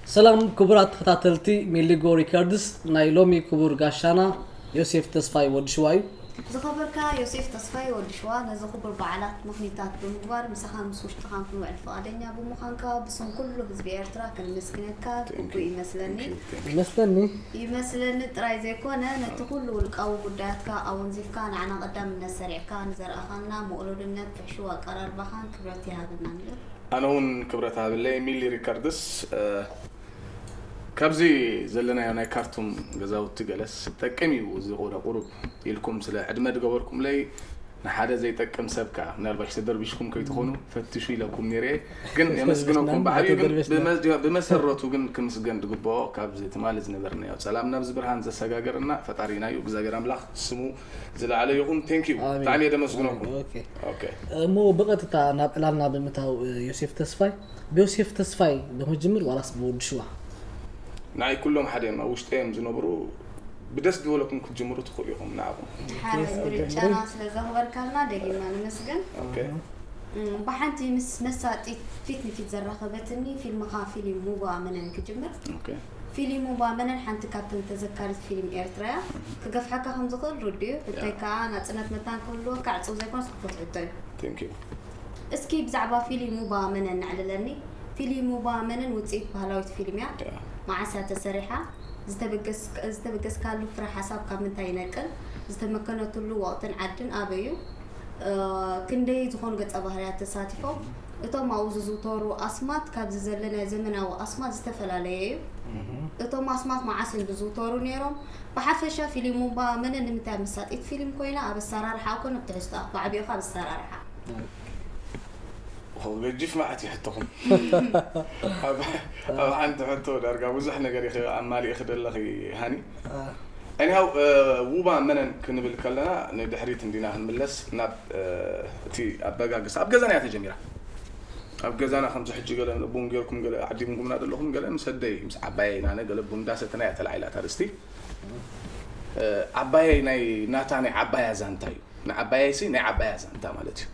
ሰላም ክቡራት ተኸታተልቲ ሚሊጎ ሪከርድስ፣ ናይ ሎሚ ክቡር ጋሻና ዮሴፍ ተስፋይ ወዲ ሽዋ እዩ። ዝኸበርካ ዮሴፍ ተስፋይ ወዲ ሽዋ፣ ነዚ ክቡር በዓላት ምኽኒታት ብምግባር ምሳኻን ምስ ውሽጥኻን ክንውዕል ፍቓደኛ ብምዃንካ ብስም ኩሉ ህዝቢ ኤርትራ ከነመስግነካ ግቡእ ይመስለኒ። ይመስለኒ። ይመስለኒ ጥራይ ዘይኮነ፣ ነቲ ኩሉ ውልቃዊ ጉዳያትካ ኣወንዚፍካ ንዓና ቀዳምነት ሰሪዕካ ንዘርኣኻና ምቕሉልነት ፍሕሽው ኣቀራርባኻን ክብረት ይሃበና ንብል። ኣነ እውን ክብረት ሃብለይ። ሚሊ ሪከርድስ፣ እ፣ ካብዚ ዘለናዮ ናይ ካርቱም ገዛውቲ ገለስ ይጠቅም እዩ እዚ ቆዳ ቁሩብ ኢልኩም ስለ ዕድመ ዝገበርኩምለይ፣ ንሓደ ዘይጠቅም ሰብ ከኣ ምናልባሽ ተደርቢሽኩም ከይትኾኑ ፈትሹ ኢለኩም ነይረ። ግን የመስግነኩም ብዓብዩ። ግን ተደርቢሽና። ብመ-፣ ብመሰረቱ ግን ክምስገን ዝግብኦ ካብዚ ትማሊ ዝነበርናዮ ጸላም ናብዚ ብርሃን ዘሰጋገርና ፈጣሪና እዩ። እግዚኣብሔር ኣምላኽ ስሙ ዝለዓለ ይኹን። ቴንክ ዩ። ኣሜን። ብጣዕሚ እየ ደመስግነኩም። ኦኬ። ኦኬ። እሞ ብቐጥታ ናብ ዕላልና ብምእታው፣ እ፣ ዮሴፍ ተስፋይ፣ ብዮሴፍ ተስፋይ ዶ ክንጅምር ዋላስ ብወዲ ሽዋ? ንዓይ ኩሎም ሓደ እዮም፣ ኣብ ውሽጠይ እዮም ዝነብሩ። ብደስ ዝበለኩም ክትጅምሩ ትኽእሉ ኢኹም ንዓኹም። ሓራይ ኦኬ፣ ምርጫና ኦኬ። ስለ ዘኽበርካልና ደጊምና ንመስገን። ኦኬ። እም፣ ብሓንቲ ምስ መሳጢት ፊት ንፊት ዘራኸበትኒ ፊልምኻ ፊልም ሙባ መነን ክጅምር። ኦኬ። ፊልም ሙባ መነን ሓንቲ ካብተን ተዘካሪት ፊልም ኤርትራ እያ። ክገፍሐካ ከም ዝኽእል ርዱእ እዩ። ሕቶይ ያ። ከኣ ናጽነት መታን ክህልወካ ዕጹው ዘይኮነስ ክፉት ሕቶ እዩ። ቴንክ ዩ። እስኪ ብዛዕባ ፊልም ሙባ መነን ኣዕልለኒ። ፊልም ሙባ መነን ውጽኢት ባህላዊት ፊልም እያ። ያ። መዓስ እያ ተሰሪሓ? ዝተበገስ-፣ ዝተበገስካሉ ፍረ ሓሳብ ካብ ምንታይ ይነቅል? ዝተመከነትሉ ወቕትን ዓድን ኣበይ እዩ? እ፣ ክንደይ ዝኾኑ ገጸ ባህርያት ተሳቲፎም? እቶም ኣብኡ ዝዝውተሩ ኣስማት ካብዚ ዘለናዮ ዘመናዊ ኣስማት ዝተፈላለየ እዩ። እቶም ኣስማት መዓስ እዮም ዝዝውተሩ ነይሮም? ብሓፈሻ ፊልም ሙባ መነን ንምንታይ መሳጢት ፊልም ኮይና? ኣብ ኣሰራርሓ ኮነ ኣብ ትሕዝቶኣ? ብዓቢኡ ከ ኣብ ኣሰራርሓ። ኦ፣ ገጅፍ መዓት እዩ ሕቶኹም። ኣብ፣ ኣብ ሓንቲ ሕቶ ዳርጋ ብዙሕ ነገር ኢኺ ኣማሊእኺ ዘለኺ ሃኒ። አ። Anyhow፣ እ፣ ውባ መነን ክንብል ከለና ንድሕሪት እንዲና ክንምለስ ናብ፣ እ፣ እቲ ኣበጋግሳ። ኣብ ገዛና እያ ተጀሚራ። ኣብ ገዛና ከምዚ ሕጂ ገለ ቡን ጌርኩም ገለ ዓዲምኩምና ዘለኹም ገለ ምስ ኣደይ ምስ ዓባየይ ናነ ገለ ቡን እንዳሰተና እያ ተላዒላ እታ ኣርእስቲ። እ፣ ዓባየይ ናይ ናታ ናይ ዓባያ ዛንታ እዩ። ንዓባየይሲ ናይ ዓባያ ዛንታ ማለት እዩ።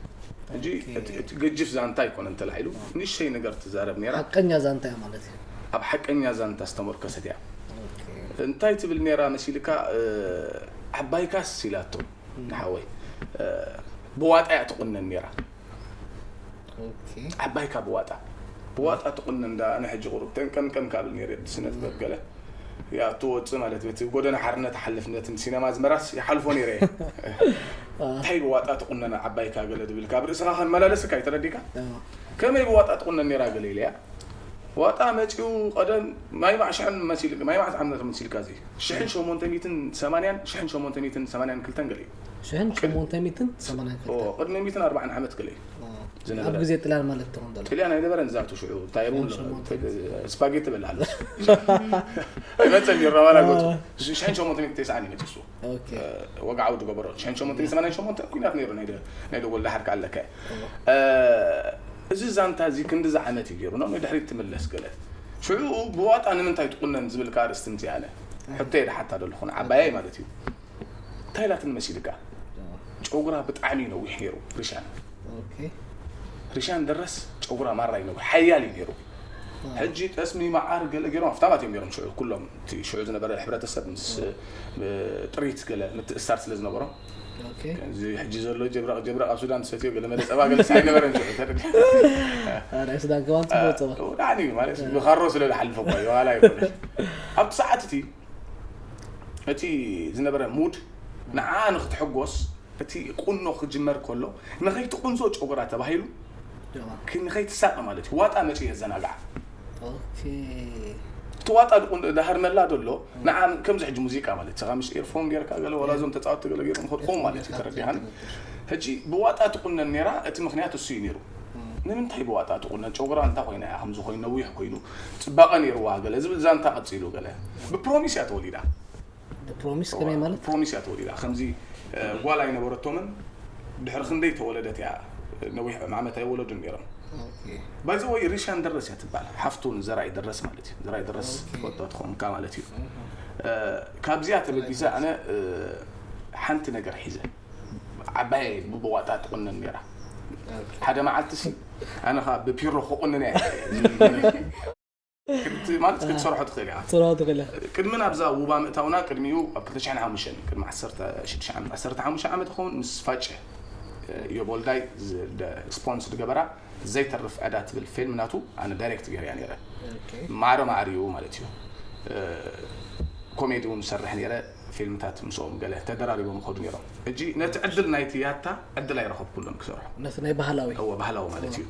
ሕጂ ኦኬ። እቲ፣ እቲ ገጅፍ ዛንታ ኣይኮነን ተላዒሉ፣ ንእሽተይ ነገር ትዛረብ ነይራ። ሓቀኛ ዛንታ እያ ማለት እዩ። ኣብ ሓቀኛ ዛንታ ዝተመርኮሰት እያ። ኦኬ። እንታይ ትብል ነይራ መሲልካ? እ፣ ዓባይካስ ኢላቶ እም። ንሓወይ፣ እ፣ ብዋጣ እያ ትቑነን ነይራ። ኦኬ። ዓባይካ ብዋጣ። ብዋጣ ትቑነን እንዳ ኣነ ሕጂ ቁሩብ ተንቀምቀም ካብ ነይረ ስነ ጥበብ ገለ። ያ ትወጽእ ማለት በቲ ጎደና ሓርነት ሓልፍ ነትን ሲነማ ኣዝመራስ ይሓልፎ ነይረ። አ። እንታይ ብዋጣ ትቑነን ዓባይካ ገለ ዝብል ካብ ርእስኻ ከመላለስካ እዩ ተረዲካ? አ። ከመይ ብዋጣ ትቑነን ነይራ ገለ ኢለያ። ዋጣ መጺኡ ቀደም ማይ ማዕሽሕን መሲል-፣ ማይ ማዕት ዓመት መሲልካ እዚ? ሽሕን ሸሞንተ ሚእትን ሰማንያን፣ ሽሕን ሸሞንተ ሚእትን ሰማንያን ክልተን ገለ እዩ። ሽሕን ቅድ-፣ ሸሞንተ ሚእትን ሰማንያን ኦ፣ ክልተን። ቅድሚ ሚእትን ኣርባዓን ዓመት ገለ እዩ። ኦ፣ ዝነበረ። ኣብ ግዜ ጥልያን ማለት ትኾን ዘሎ። ጥልያን ኣይነበረን ዛቱ ሽዑ፣ እንታይ የብሉ፣ ሽሕን ሸሞንተ ሚእትን። ስፓጌቲ በልዓሉ። ኣይመጸን እዩ፣ ረባና ገጹ። አ። ሽሕን ሸሞንተ ሚእትን ተስዓን እዩ መጺሱ። ኦኬ። እ፣ ወግዓዊ ዝገበሮ። ሽሕን ሸሞንተ ሚእትን ሰማንያን ሸሞንተን ኲናት ነይሩ፣ ናይ ደ-፣ ናይ ደጎል ዳሕር ከኣለካ። ኦ። እ፣ እዚ ዛንታ እዚ ክንዲ ዝዓመት እዩ ገይሩ፣ ናብ ንድሕሪት ትምለስ ገለ። ሽዑ ብዋጣ ንምንታይ ትቑነን ዝብል ከኣ ኣርእስቲ ምጽእ ኣነ። ኣይ። ሕቶየ ድሓታ ዘለኹ፣ ንዓባየይ ማለት እዩ። እንታይ ኢላትኒ መሲልካ? ኦ። ጨጉራ ብጣዕሚ እዩ ነዊሕ ነይሩ፣ ሪሻን። ኦኬ። ሪሻን ደረስ ጨጉራ ማራ እዩ ነዊሕ፣ ሓያል እዩ ነይሩ። ኦ። ሕጂ ጠስሚ መዓር ገለ ገይሮም፣ ሃፍታማት እዮም ነይሮም ሽዑ፣ ኩሎም እቲ ሽዑ ዝነበረ ሕብረተሰብ ምስ፣ ኦ። እ፣ ጥሪት ገለ ምትእስሳር ስለ ዝነበሮም። ኦኬ። ከምዚ ሕጂ ዘሎ ጀብራቕ ጀብራቕ ኣብ ሱዳን ትሰትዮ ገለ መለ ጸባ ገለስ ኣይነበረን ሽዑ፣ ተረዲእካ? አ፣ ናይ ሱዳን ከማን ጽቡቕ ጸባ። እ፣ ወዳዕኒ እዩ ማለት፣ እ። ብኻሮ ስለ ዝሓልፍ እኮ እዩ፣ ዋላ ኣይኮነን። ኣብቲ ሰዓት እቲ፣ እቲ ዝነበረ ሙድ፣ ንዓ ንክትሕጎስ፣ እቲ ቁኖ ክጅመር ከሎ፣ ንኸይትቁንዞ ጨጉራ ተባሂሉ፣ ጨዋ። ክ-፣ ንኸይትሳቐ ማለት እዩ። ዋጣ መጺኡ የዘናግዓ። ኦኬ። ትዋጣ ድቁን ዳህር መላ ደሎ ንዓ ከምዚ ሕጂ ሙዚቃ ማለት ሰኻ ምስ ኤርፎን ጌርካ ገለ ወላ ዞም ተጻወቲ ገለ ጌርኩም ኸድኩም ማለት እዩ ተረዲኻን። ሕጂ ብዋጣ ትቁነን ነራ እቲ ምኽንያት እሱ እዩ ነሩ። ንምንታይ ብዋጣ ትቁነን ጨጉራ እንታ ኮይና እያ ከምዚ ኮይኑ ነዊሕ ኮይኑ ጽባቐ ነርዋ ገለ ዝብል ዛንታ ቀጺሉ ገለ ብፕሮሚስ እያ ተወሊዳ። ፕሮሚስ ከመይ ማለት? ፕሮሚስ እያ ተወሊዳ ከምዚ ጓል ኣይነበረቶምን ድሕሪ ክንደይ ተወለደት እያ። ነዊሕ ዓመት ኣይወለዱን ነይሮም። ባይዘ ወይ ሪሻን ደረስ እያ ትባል ሓፍቱን ዘራይ ደረስ ማለት እዩ። ዘራይ ደረስ ትፈልጦ ትኾንካ ማለት እዩ። ካብዚኣ ተበጊሰ ኣነ ሓንቲ ነገር ሒዘ ዓባየ ብዋጣ ትቑነን ነራ። ሓደ መዓልቲ ሲ ኣነ ኸዓ ብፒሮ ክቑነን እያ ማለት ክትሰርሖ ትኽእል እያ። ትሰርሖ ትኽእል እያ። ቅድሚ ናብዛ ውባ ምእታውና ቅድሚኡ ኣብ ክልተ ሽሕን ሓሙሽተን ቅድሚ ዓሰርተ ሽዱሽተ ዓመት ዓሰርተ ሓሙሽተ ዓመት ይኸውን ምስ ፋጨ ዮብ ወልዳይ ስፖንስ ዝገበራ ዘይተርፍ ዕዳ ትብል ፊልም ናቱ ኣነ ዳይሬክት ገይረያ ነይረ። ማዕረ ማዕሪኡ ማለት እዩ። ኮሜዲ እውን ዝሰርሕ ነይረ። ፊልምታት ምስኦም ገለ ተደራሪቦም ይኸዱ ነይሮም። ሕጂ ነቲ ዕድል ናይቲ ያታ ዕድል ኣይረኸብኩሉን ክሰርሖ። ነቲ ናይ ባህላዊ እወ ባህላዊ ማለት እዩ።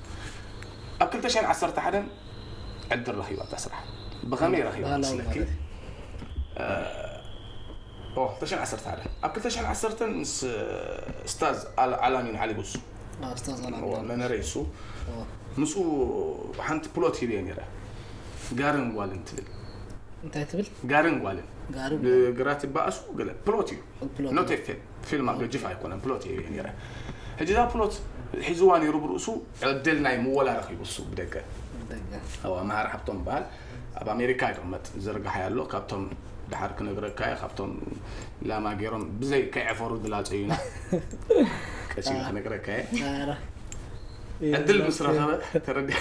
ኣብ ክልተ ሽሕን ዓሰርተ ሓደን ዕድል ረኺባ እታ ስራሕ። ብኸመይ ረኺባ መስለኪ? ክልተ ሽሕን ዓሰርተ ሓደ ኣብ ክልተ ሽሕን ዓሰርተን ምስ ስታዝ ዓላሚን ዓሊቡሱ መነረይ እሱ ምስኡ ሓንቲ ፕሎት ሂበ ነይረ። ጋርን ጓልን ትብል እንታይ ትብል? ጋርን ጓልን ጋርን ብግራት ይበኣሱ ገለ ፕሎት እዩ። ኖት ፊልም ፊልም ኣብ ገጅፍ ኣይኮነን ፕሎት እዩ ነይረ። ሕጂ እዛ ፕሎት ሒዝዋ ነይሩ ብርእሱ ዕድል ናይ ምወላ ረኺቡ እሱ ብደገ ደገ ኣብ መሃር ሓብቶም በሃል ኣብ ኣሜሪካ ይቕመጥ ዝርግሓ ኣሎ ካብቶም ድሓር ክነግረካ እየ ካብቶም ላማ ገይሮም ብዘይ ከይዐፈሩ ዝላፀዩና ቀሲሉ ክነግረካ እየ። ዕድል ምስ ረኸበ ተረዲያ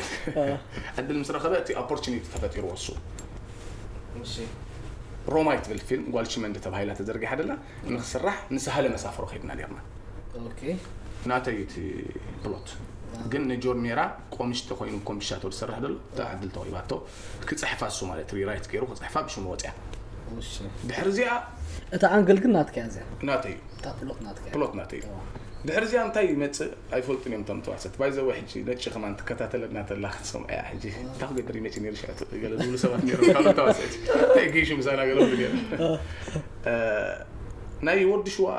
ዕድል ምስ ረኸበ እቲ ኦፖርቹኒቲ ተፈጢርዎ እሱ ሮማይ ትብል ፊልም ጓል ሽመንዲ ተባሂላ ተዘርጊሓ ደላ ንክስራሕ ንሳህለ መሳፍሮ ከድና ኔርና። ናተይ እቲ ፕሎት ግን ንጆን ሜራ ቆምሽ ተኮይኑ ኮምቢሻቶ ዝሰርሕ ደሎ እታ ዕድል ተዋሂባቶ ክፅሕፋ እሱ ማለት ሪራይት ገይሩ ክፅሕፋ ብሽሙ ወፅያ። ድሕሪ እዚኣ እታ ኣንግል ግን ናትካ እያ እዚኣ። ናተይ እዩ። እታ ፕሎት ናትካ እያ። ፕሎት ናተይ እዩ። ድሕሪ እዚኣ እንታይ ይመፅእ ኣይፈልጡን እዮም እቶም ተዋሰት ባይዘወ ሕጂ ነጭ ከማን ትከታተለና ተላ ክትሰምዐያ ሕጂ እንታይ ክገብር ይመፅእ ነይሩ ሽዑ ገለ ዝብሉ ሰባት ነይሮም ካብ ተዋሰት እንታይ ገይሹ ምሳና ገለ ብሉ ነይሩ ናይ ወዲ ሽዋ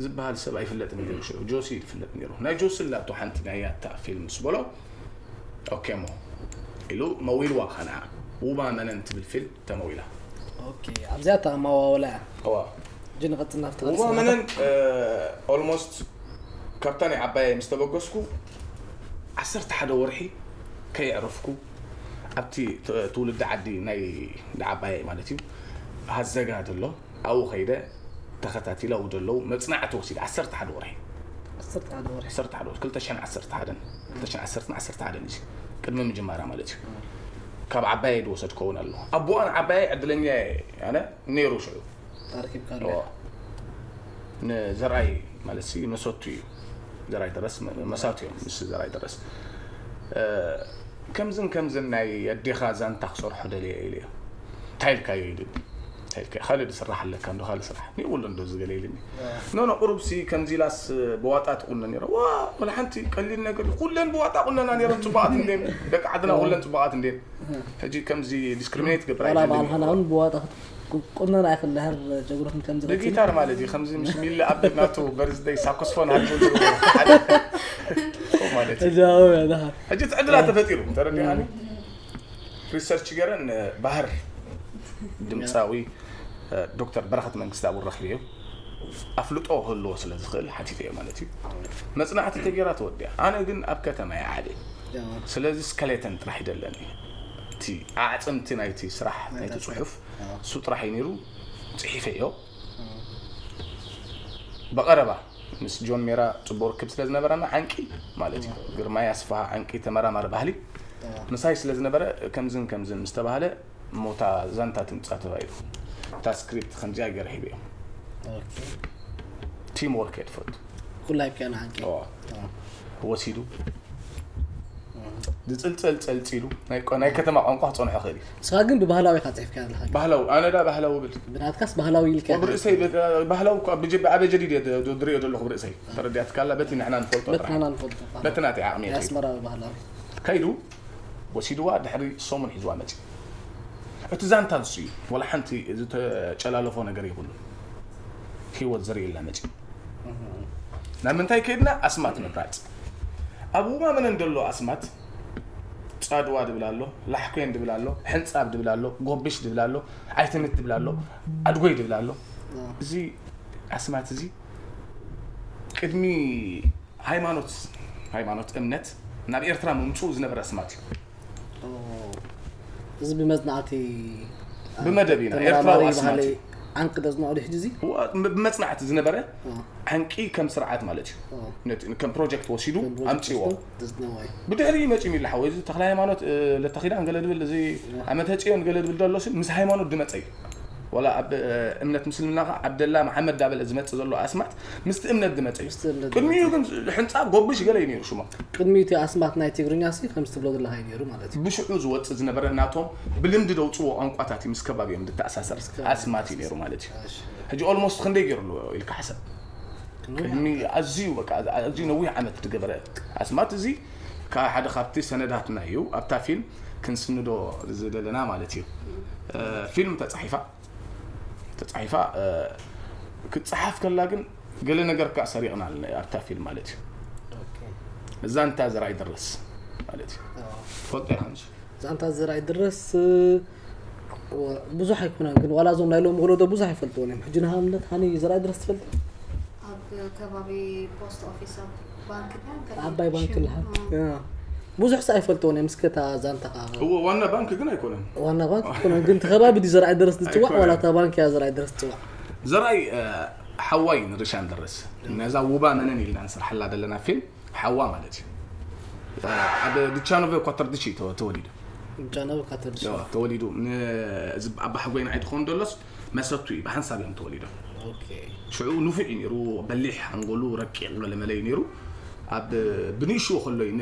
ዝበሃል ሰብ ኣይፍለጥን ነይሩ ሽዑ ጆሲ ይፍለጥ ነይሩ ናይ ጆሲ ላቶ ሓንቲ ናይ ያታ ፊልም ስበሎ ኦኬ ሞ ኢሉ መዊልዋ ከነዓ ውባ መነን ትብል ፊልም ተመዊላ ኦኬ ኣብዚኣ ተማዋወላ እያ እዋ ጅን ቀጽና ውባ መነን ኦልሞስት ካብታ ናይ ዓባየ ምስ ተበገስኩ ዓሰርተ ሓደ ወርሒ ከየዕረፍኩ ኣብቲ ትውልዲ ዓዲ ናይ ዓባየ ማለት እዩ ሃዘጋ ዘሎ ኣብኡ ከይደ ተኸታቲለ ኣብኡ ዘለዉ መፅናዕቲ ወሲደ ዓሰርተ ሓደ ወርሒ ዓሰርተ ሓደ ወርሒ ዓሰርተ ሓደ ወርሒ ክልተ ሽሕን ዓሰርተ ሓደን ክልተ ሽሕን ዓሰርተን ዓሰርተ ሓደን እዩ ቅድሚ ምጅማራ ማለት እዩ ካብ ዓባየ ዝወሰድከውን ኣሎ ኣቦኣን ዓባየ ዕድለኛ ኣነ ነይሩ ሽዑ ታሪክ ይብካ ኣሎ እዎ። ንዘርኣይ ማለት ሲ መሰቱ እዩ ዘርኣይ ደረስ መ- መሳቱ እዮም ምስ ዘርኣይ ደረስ እ፣ ከምዝን ከምዝን ናይ ኣዴኻ ዛንታ ክሰርሖ ደልየ ኢለ እየ እንታይ ኢልካዮ ኢሉኒ እንታይ ኢልካዮ ካልእ ዝስራሕ ኣለካ እንዶ ካልእ ስራሕ ኒውሎ እንዶ ዝገለ ኢልኒ ኖ ኖ ቁሩብ ሲ ከምዚ ኢላስ ብዋጣ ትቁነ ነይረ ዋ ወላ ሓንቲ ቀሊል ነገር እዩ ኩለን ብዋጣ ቁነና ነይረን ፅቡቃት እንዴን ደቂ ዓድና ኩለን ፅቡቃት እንዴን ሕጂ ከምዚ ዲስክሪሚኔት ገብር ዋላ ኣይደልን በዓል ሓና እውን ብዋጣ ክትቁነን ኣይኽእል ድሕር ጀግሮትን ከም ዝቐፅል ብጊታር ማለት እዩ ከምዚ ምስ ሚሊ ኣብ ናቱ በርዝደይ ሳኮስፎን ሃልኩ ማለት እዩ እጃው ያዳሃ ሕጂ እቲ ዕድላ ተፈጢሩ ተረዲኻኒ ሪሰርች ገረን ባህር ድምፃዊ ዶክተር በረኸት መንግስታቡ ረኪበዮ ኣፍልጦ ክህልዎ ስለ ዝኽእል ሓቲተዮ ማለት እዩ መፅናዕቲ ተገይራ ተወዲያ ኣነ ግን ኣብ ከተማ እየ ዓብየ ስለዚ ስከሌተን ጥራሕ ይደለኒ እቲ ኣዕፅምቲ ናይቲ ስራሕ ናይቲ ፅሑፍ እሱ ጥራሕ እዩ ነይሩ ፅሒፈዮ ብቐረባ ምስ ጆን ሜራ ፅቡቅ ርክብ ስለ ዝነበረና ዓንቂ ማለት እዩ ግርማይ ኣስፋሃ ዓንቂ ተመራማሪ ባህሊ ምሳይ ስለ ዝነበረ ከምዝን ከምዝን ምስ ተባህለ ሞታ ዛንታ ትምፃ ተባሂሉ እታ ስክሪፕት ከምዚኣ ገይረ ሂበ እዮም ቲም ወርክ እየ ትፈቱ ኩላይ ፒያኖ ዓንቂ ወሲዱ ዝፅልፀል ፀልፂሉ ናይ ቆ- ናይ ከተማ ቋንቋ ክፀንሖ ክእል እዩ ንስኻ ግን ብባህላዊ ኢኻ ፅሒፍካ ኣለኻ ባህላዊ ኣነ ዳ ባህላዊ ብል ብናትካስ ባህላዊ ኢልካ ወብርእሰይ ብ- ባህላዊ እኳ ብጀ- ብኣበ ጀዲድ እየ ድ- ድሪኦ ዘለኹ ብርእሰይ ተረዲኣትካላ በቲ ንሕና ንፈልጦ ጥራሕ በትናና ንፈልጦ በቲ ናተይ ዓቕሚ እየ ከይዱ። ኣስመራዊ ባህላዊ ከይዱ ወሲድዋ ድሕሪ ሰሙን ሒዝዋ መፂ እቲ ዛንታ ንሱ እዩ። ዋላ ሓንቲ ዝተጨላለፎ ነገር የብሉን። ህይወት ዘርእየላ መፂ ናብ ምንታይ ከይድና ኣስማት ምምራፅ። ኣብ ውባ መነን ደሎ ኣስማት ፃድዋ ድብል ኣሎ፣ ላሕኮን ድብል ኣሎ፣ ሕንፃብ ድብል ኣሎ፣ ጎብሽ ድብል ኣሎ፣ ኣይትምት ድብል ኣሎ፣ ኣድጎይ ድብል ኣሎ። እዚ ኣስማት እዚ ቅድሚ ሃይማኖት ሃይማኖት እምነት ናብ ኤርትራ ምምፅኡ ዝነበረ ኣስማት እዩ። እዚ ብመፅናዕቲ ብመደብ ኢና ኤርትራዊ ኣስማት እዩ። ዓንቂ ደዝንዖ ድሕጂ እዚ ብመፅናዕቲ ዝነበረ ዓንቂ ከም ስርዓት ማለት እዩ። ከም ፕሮጀክት ወሲዱ ኣምፅዎ። ብድሕሪ መፂኡ ሚላ ሓወይ እዚ ተክለ ሃይማኖት ለተኪዳን ገለ ድብል እዚ ዓመተ ፅዮን ገለ ድብል ደሎ ምስ ሃይማኖት ድመፀ እዩ። ዋላ ኣብ እምነት ምስልምና ከ ዓብደላ መሓመድ ዳበለ ዝመፅእ ዘሎ ኣስማት ምስቲ እምነት ድመፀ እዩ። ቅድሚኡ ግን ሕንፃ ጎብሽ ገለ እዩ ነይሩ ሽሞ። ቅድሚ እቲ ኣስማት ናይ ትግርኛ ሲ ከምዚ ትብሎ ዘለካ እዩ ነይሩ ማለት እዩ። ብሽዑ ዝወፅእ ዝነበረ ናቶም ብልምዲ ደውፅዎ ቋንቋታት እዩ ምስ ከባቢኦም ዝተኣሳሰር ኣስማት እዩ ነይሩ ማለት እዩ። ሕጂ ኦልሞስት ክንደይ ገይሩ ኣለዎ ኢልካ ሓሰብ። ቅድሚ ኣዝዩ በቃ ኣዝዩ ነዊሕ ዓመት ዝገበረ ኣስማት እዚ ካብ ሓደ ካብቲ ሰነዳትና እዩ ኣብታ ፊልም ክንስንዶ ዝደለና ማለት እዩ። ፊልም ተፃሒፋ ተፃሒፋ ክትፅሓፍ ከላ ግን ገለ ነገር ከዓ ሰሪቕና ኣብታ ፊልም ማለት እዩ። እዛ እንታ ዝራይ ድረስ ማለት እዩ ፈልጦ ኢኻ ንሱ ዛንታ ዝራይ ድረስ ብዙሕ ኣይኮነን ግን ዋላ እዞም ናይ ሎም ወለዶ ብዙሕ ኣይፈልጥዎን እዮም ሕጂ ንኣብነት ሃኒ ዝራይ ድረስ ትፈልጥ ኣብ ከባቢ ፖስት ኦፊስ ኣብ ባንክ ዓባይ ባንክ ኣለሃ ብዙሕ ሰ ኣይፈልጥዎን እዮም እስከ እታ ዛንታኻ እዎ ዋና ባንክ ግን ኣይኮነን ዋና ባንክ ኣይኮነን ግን እቲ ከባቢ ድዩ ዘርኣይ ድረስ ዝፅዋዕ ዋላ እታ ባንክ እያ ዘርኣይ ድረስ ትፅዋዕ ዘርኣይ ሓዋይ ንርሻን ደረስ ነዛ ውባ መነን ኢልና ንሰርሓላ ዘለና ፊልም ሓዋ ማለት እዩ ኣብ ድቻኖቨ ኳተርድሺ ተወሊዱ ጃነብ ካተርሽ ተወሊዱ ኣባሓጎይና ኣይትኸውን ደሎስ መሰቱ እዩ ብሓንሳብ እዮም ተወሊዶም ሽዑ ንፉዕ እዩ ነይሩ በሊሕ ሓንጎሉ ረቂቕ ገለመለ እዩ ነይሩ ኣብ ብንእሽኡ ከሎ እዩ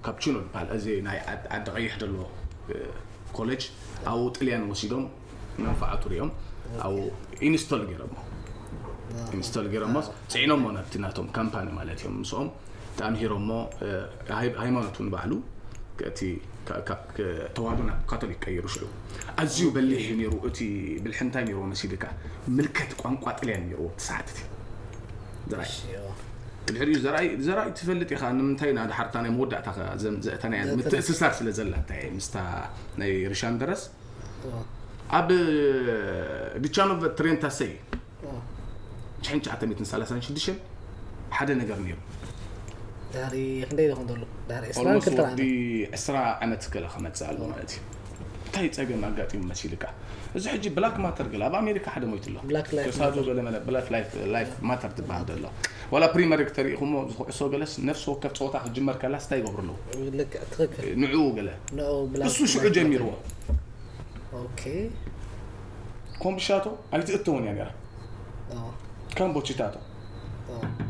ካፕቺኖ ዝበሃል እዚ ናይ ዓዲ ቀይሕ ደሎ ኮሌጅ ኣብኡ ጥልያን ወሲዶም መንፋዓቱ ሪኦም ኣብኡ ኢንስቶል ገይሮሞ ኢንስቶል ገይሮሞ ፅዒኖሞ ናብቲ ናቶም ካምፓኒ ማለት እዮም ምስኦም ተኣምሂሮሞ ሃይማኖት እውን ባዕሉ እቲ ተዋህዶ ናብ ካቶሊክ ቀይሩ ሽዑ ኣዝዩ በሊሕ እዩ ነይሩ እቲ ብልሒ እንታይ ነይርዎ መሲልካ ምልከት ቋንቋ ጥልያን ነይርዎ እቲ ሰዓት እቲ ዘርኣይ ድሕሪኡ ዘርኣይ ዘርኣይ ትፈልጥ ኢኻ ንምንታይ ኢና ድሓርታ ናይ መወዳእታ ዘእተናያ ምትእስሳር ስለ ዘላታ ምስታ ናይ ርሻን ደረስ ኣብ ዲቻኖቨ ትሬንታሰይ ሽሕን ትሽዓተ ሚእትን ሰላሳን ሽዱሽተን ሓደ ነገር ነይሩ። ድሕሪ ክንደይ ይኸውን ዘሎ? ድሕሪ ዕስራን ክልተን ዓመት። ወዲ ዕስራ ዓመት ገለ ክመጽእ ኣሎ ማለት እዩ። እንታይ ጸገም ኣጋጢሙ መሲልካ? እዚ ሕጂ ብላክ ማተር ገለ ኣብ ኣሜሪካ ሓደ ሞይቱ ኣሎ። ብላክ ላይፍ ከሳዱ ማተር። ገለ መለ ብላክ ላይፍ ላይፍ ማተር ትበሃል ዘሎ። ዋላ ፕሪመር ሊግ ተሪኢኹሞ እዚ ኩዕሶ ገለስ ነፍሲ ወከፍ ጸወታ ክጅመር ከላስ እንታይ ይገብሩ ኣለዉ? ልክዕ ትኽክል። ንዕኡ ገለ ንኡ ብላክ እሱ ሽዑ ላይፍ ጀሚርዎ። ማተር። ኦኬ። ኮምብሻቶ ኣይትእተውን እያ ነራ። ካምቦቺታቶ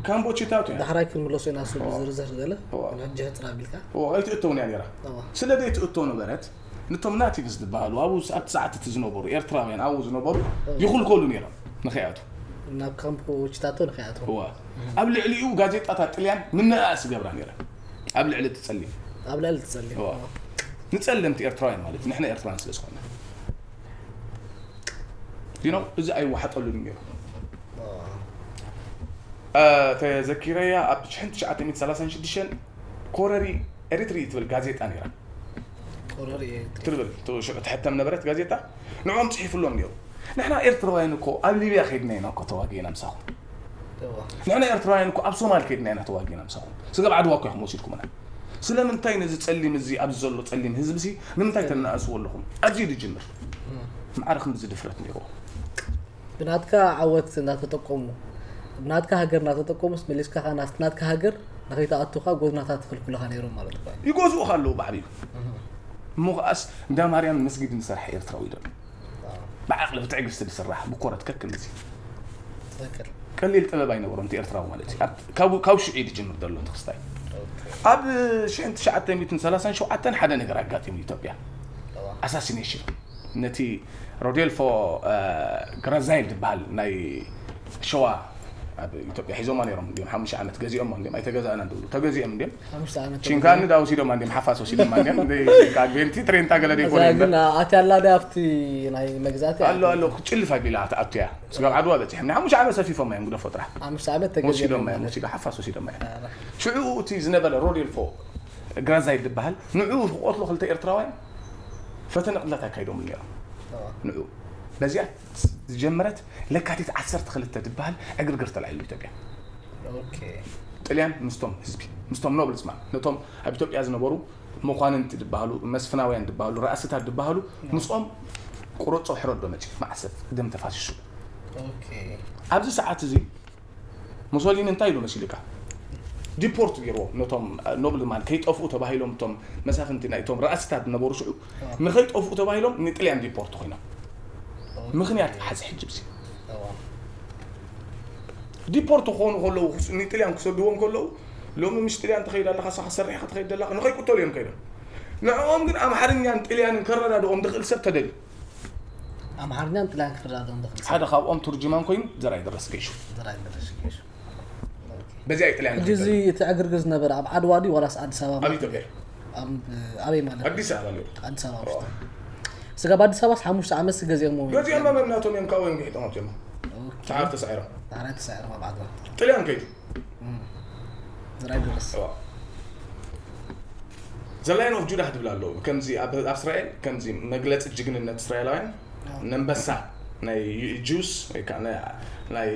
ካምቦቺታቶ እያ። ዳሕራይ ክንምለሶ ኢና እሱ ብዝርዝር ገለ ሕጂ ሕፅር ኣቢልካ ኣይትእተውን እያ ነራ። ስለ ዘይትእቶ ነበረት ንቶም ናቲቭስ ዝበሃሉ ኣብኡ ኣብቲ ሰዓት እቲ ዝነበሩ ኤርትራውያን ኣብኡ ዝነበሩ ይኹልከሉ ነይሮም ንኸይኣቱ ናብ ካምቦቺታቶ ንኸይኣቱ ኣብ ልዕሊኡ ጋዜጣታት ጥልያን ምንእኣስ ይገብራ ነይረን ኣብ ልዕሊ እቲ ፀሊም ኣብ ልዕሊ እቲ ፀሊም ንፀለምቲ ኤርትራውያን ማለት ንሕና ኤርትራውያን ስለ ዝኾነ you know እዚ ኣይወሓጠሉን ነይሩ ተዘኪረያ ኣብ ሽሕን ትሽዓተ ሚእትን ሰላሳን ሽዱሽተን ኮረሪ ኤሪትሪ ትብል ጋዜጣ ነይራ ትብል ትሕተም ነበረት ጋዜጣ ንዕኦም ፅሒፍሎም ነይሩ ንሕና ኤርትራውያን እኮ ኣብ ሊብያ ከይድና ኢና እኮ ተዋጊእና ምሳኹም ንሕና ኤርትራውያን እኮ ኣብ ሶማል ከይድና ኢና ተዋጊእና ምሳኹም ስጋብ ዓድዋ እኮ ኢኹም ወሲድኩምና ስለምንታይ ነዚ ጸሊም እዚ ኣብዚ ዘሎ ጸሊም ህዝቢ ሲ ንምንታይ ተናእስዎ ኣለኹም ኣብዚ ድጅምር ማዕረ ክንድዚ ድፍረት ነይርዎ ብናትካ ዓወት እናተጠቀሙ ብናትካ ሃገር እናተጠቀሙስ መሊስካ ከዓ ናብቲ ናትካ ሃገር ንኸይትኣቱ ከዓ ጎድናታት ይኽልኩልኻ ነይሮም ማለት እኳ እዩ። ይገዝኡኻ ኣለዉ ብዓብዩ እሞ ከዓስ እንዳ ማርያም መስጊድ ንሰርሐ ኤርትራዊ ዶ ብዓቕሊ ብትዕግስቲ ዝስራሕ ብኮረት ከክም እዚ ትኽክል ቀሊል ጥበብ ኣይነበሮም እቲ ኤርትራዊ ማለት እዩ ኣብ- ካብ ካብ ሽዑ እዩ ዝጅምር ዘሎ እቲ ክስታይ ኦኬ። ኣብ ሽሕን ትሽዓተ ሚእትን ሰላሳን ሸውዓተን ሓደ ነገር ኣጋጢሙ ኢትዮጵያ ኣሳሲኔሽን ነቲ ሮዴልፎ ግራዛይል ዝበሃል ናይ ሸዋ ኣብ ኢትዮጵያ ሒዞማ ነይሮም እንዲም ሓሙሽተ ዓመት ገዚኦም እንዲም ኣይተገዛእና እንድብሉ ተገዚኦም እንዲም ሓሙሽተ ዓመት ቺንካን ዳውሲዶማ እንዲም ሓፋስ ወሲዶማ እንዲም ካግቤንቲ ትሬንታ ገለ ደይኮነ ግን ኣትያላ ዳ ኣብቲ ናይ መግዛእቲ ኣሎ ኣሎ ጭልፍ ኣቢላ ኣትያ ስጋብ ዓድዋ በፂሖም ንሓሙሽተ ዓመት ሰፊፎም እዮም ግደፎ ጥራሕ ሓሙሽተ ዓመት ወሲዶማ ተገዚኦም እዮም ወሲዶ ሓፋስ ወሲዶማ እዮም ሽዑ እቲ ዝነበረ ሮዴልፎ ግራዛይ ዝበሃል ንዑ ክቆትሎ ክልተ ኤርትራውያን ፈተነ ቅትለት ኣካይዶም ነይሮም ንዑ በዚኣ ዝጀመረት ለካቲት ዓሰርተ ክልተ ዝበሃል ዕግርግር ተላዒሉ ኢትዮጵያ ኦኬ ጥልያን ምስቶም ህዝቢ ምስቶም ኖብልስማን ነቶም ኣብ ኢትዮጵያ ዝነበሩ መኳንንቲ ዝበሃሉ መስፍናውያን ዝበሃሉ ራእስታት ዝበሃሉ ምስኦም ቁረጾ ሕረዶ መፂ ማዕሰብ ደም ተፋሲሱ ኦኬ ኣብዚ ሰዓት እዚ ሙሶሊኒ እንታይ ኢሉ መሲልካ ዲፖርት ገይርዎም ነቶም ኖብልማን ከይጠፍኡ ተባሂሎም እቶም መሳፍንቲ ናይቶም ራእስታት ዝነበሩ ሽዑ ንኸይጠፍኡ ተባሂሎም ንጥልያን ዲፖርት ኮይኖም ምኽንያት ሓዚ ሕጂ ብዚ እዋ ዲፖርት ክኾኑ ከለዉ ንጥልያን ክሰድዎም ከለዉ ሎሚ ምስ ጥልያን ትኸይድ ኣለኻ ሳኻ ሰሪሕኻ ትኸይድ ዘለኻ ንኸይቁተሉ እዮም ከይዶም ንዕኦም ግን ኣምሓርኛን ጥልያንን ከረዳድኦም ዝኽእል ሰብ ተደልዩ ኣምሓርኛን ጥልያን ክረዳድኦም ዝኽእል ሰብ ሓደ ካብኦም ቱርጅማን ኮይኑ ዘርኣይ ደረስ ገይሹ ዘርኣይ ደረስ ገይሹ በዚኣ እዩ ጥልያን ሕጂ እዚ እቲ ዕግርግር ዝነበረ ኣብ ዓድዋ ድዩ ዋላስ ኣዲስ ኣበባ ኣብ ኢትዮጵያ ኣብ ኣበይ ማለት ኣዲስ ኣበባ ነይሩ ኣዲስ ኣበባ ውሽጢ ስጋብ ኣዲስ ኣበባስ ሓሙሽተ ዓመት ገዚኦሞ ገዚኦም መመናቶም እዮም ካብኡ እዮም ግሒጦም ኣብዚኦም ሰዓር ተሳዒሮም ዳሕራይ ተሳዒሮም ኣብ ዓድዋ ጥልያን ከይዱ ዘርኣይ ደረስ The Lion of Judah ትብል ኣለዉ ከምዚ ኣብ ኣብ እስራኤል ከምዚ መግለፂ ጅግንነት እስራኤላውያን ነንበሳ ናይ ጁስ ወይ ከዓ ናይ- ናይ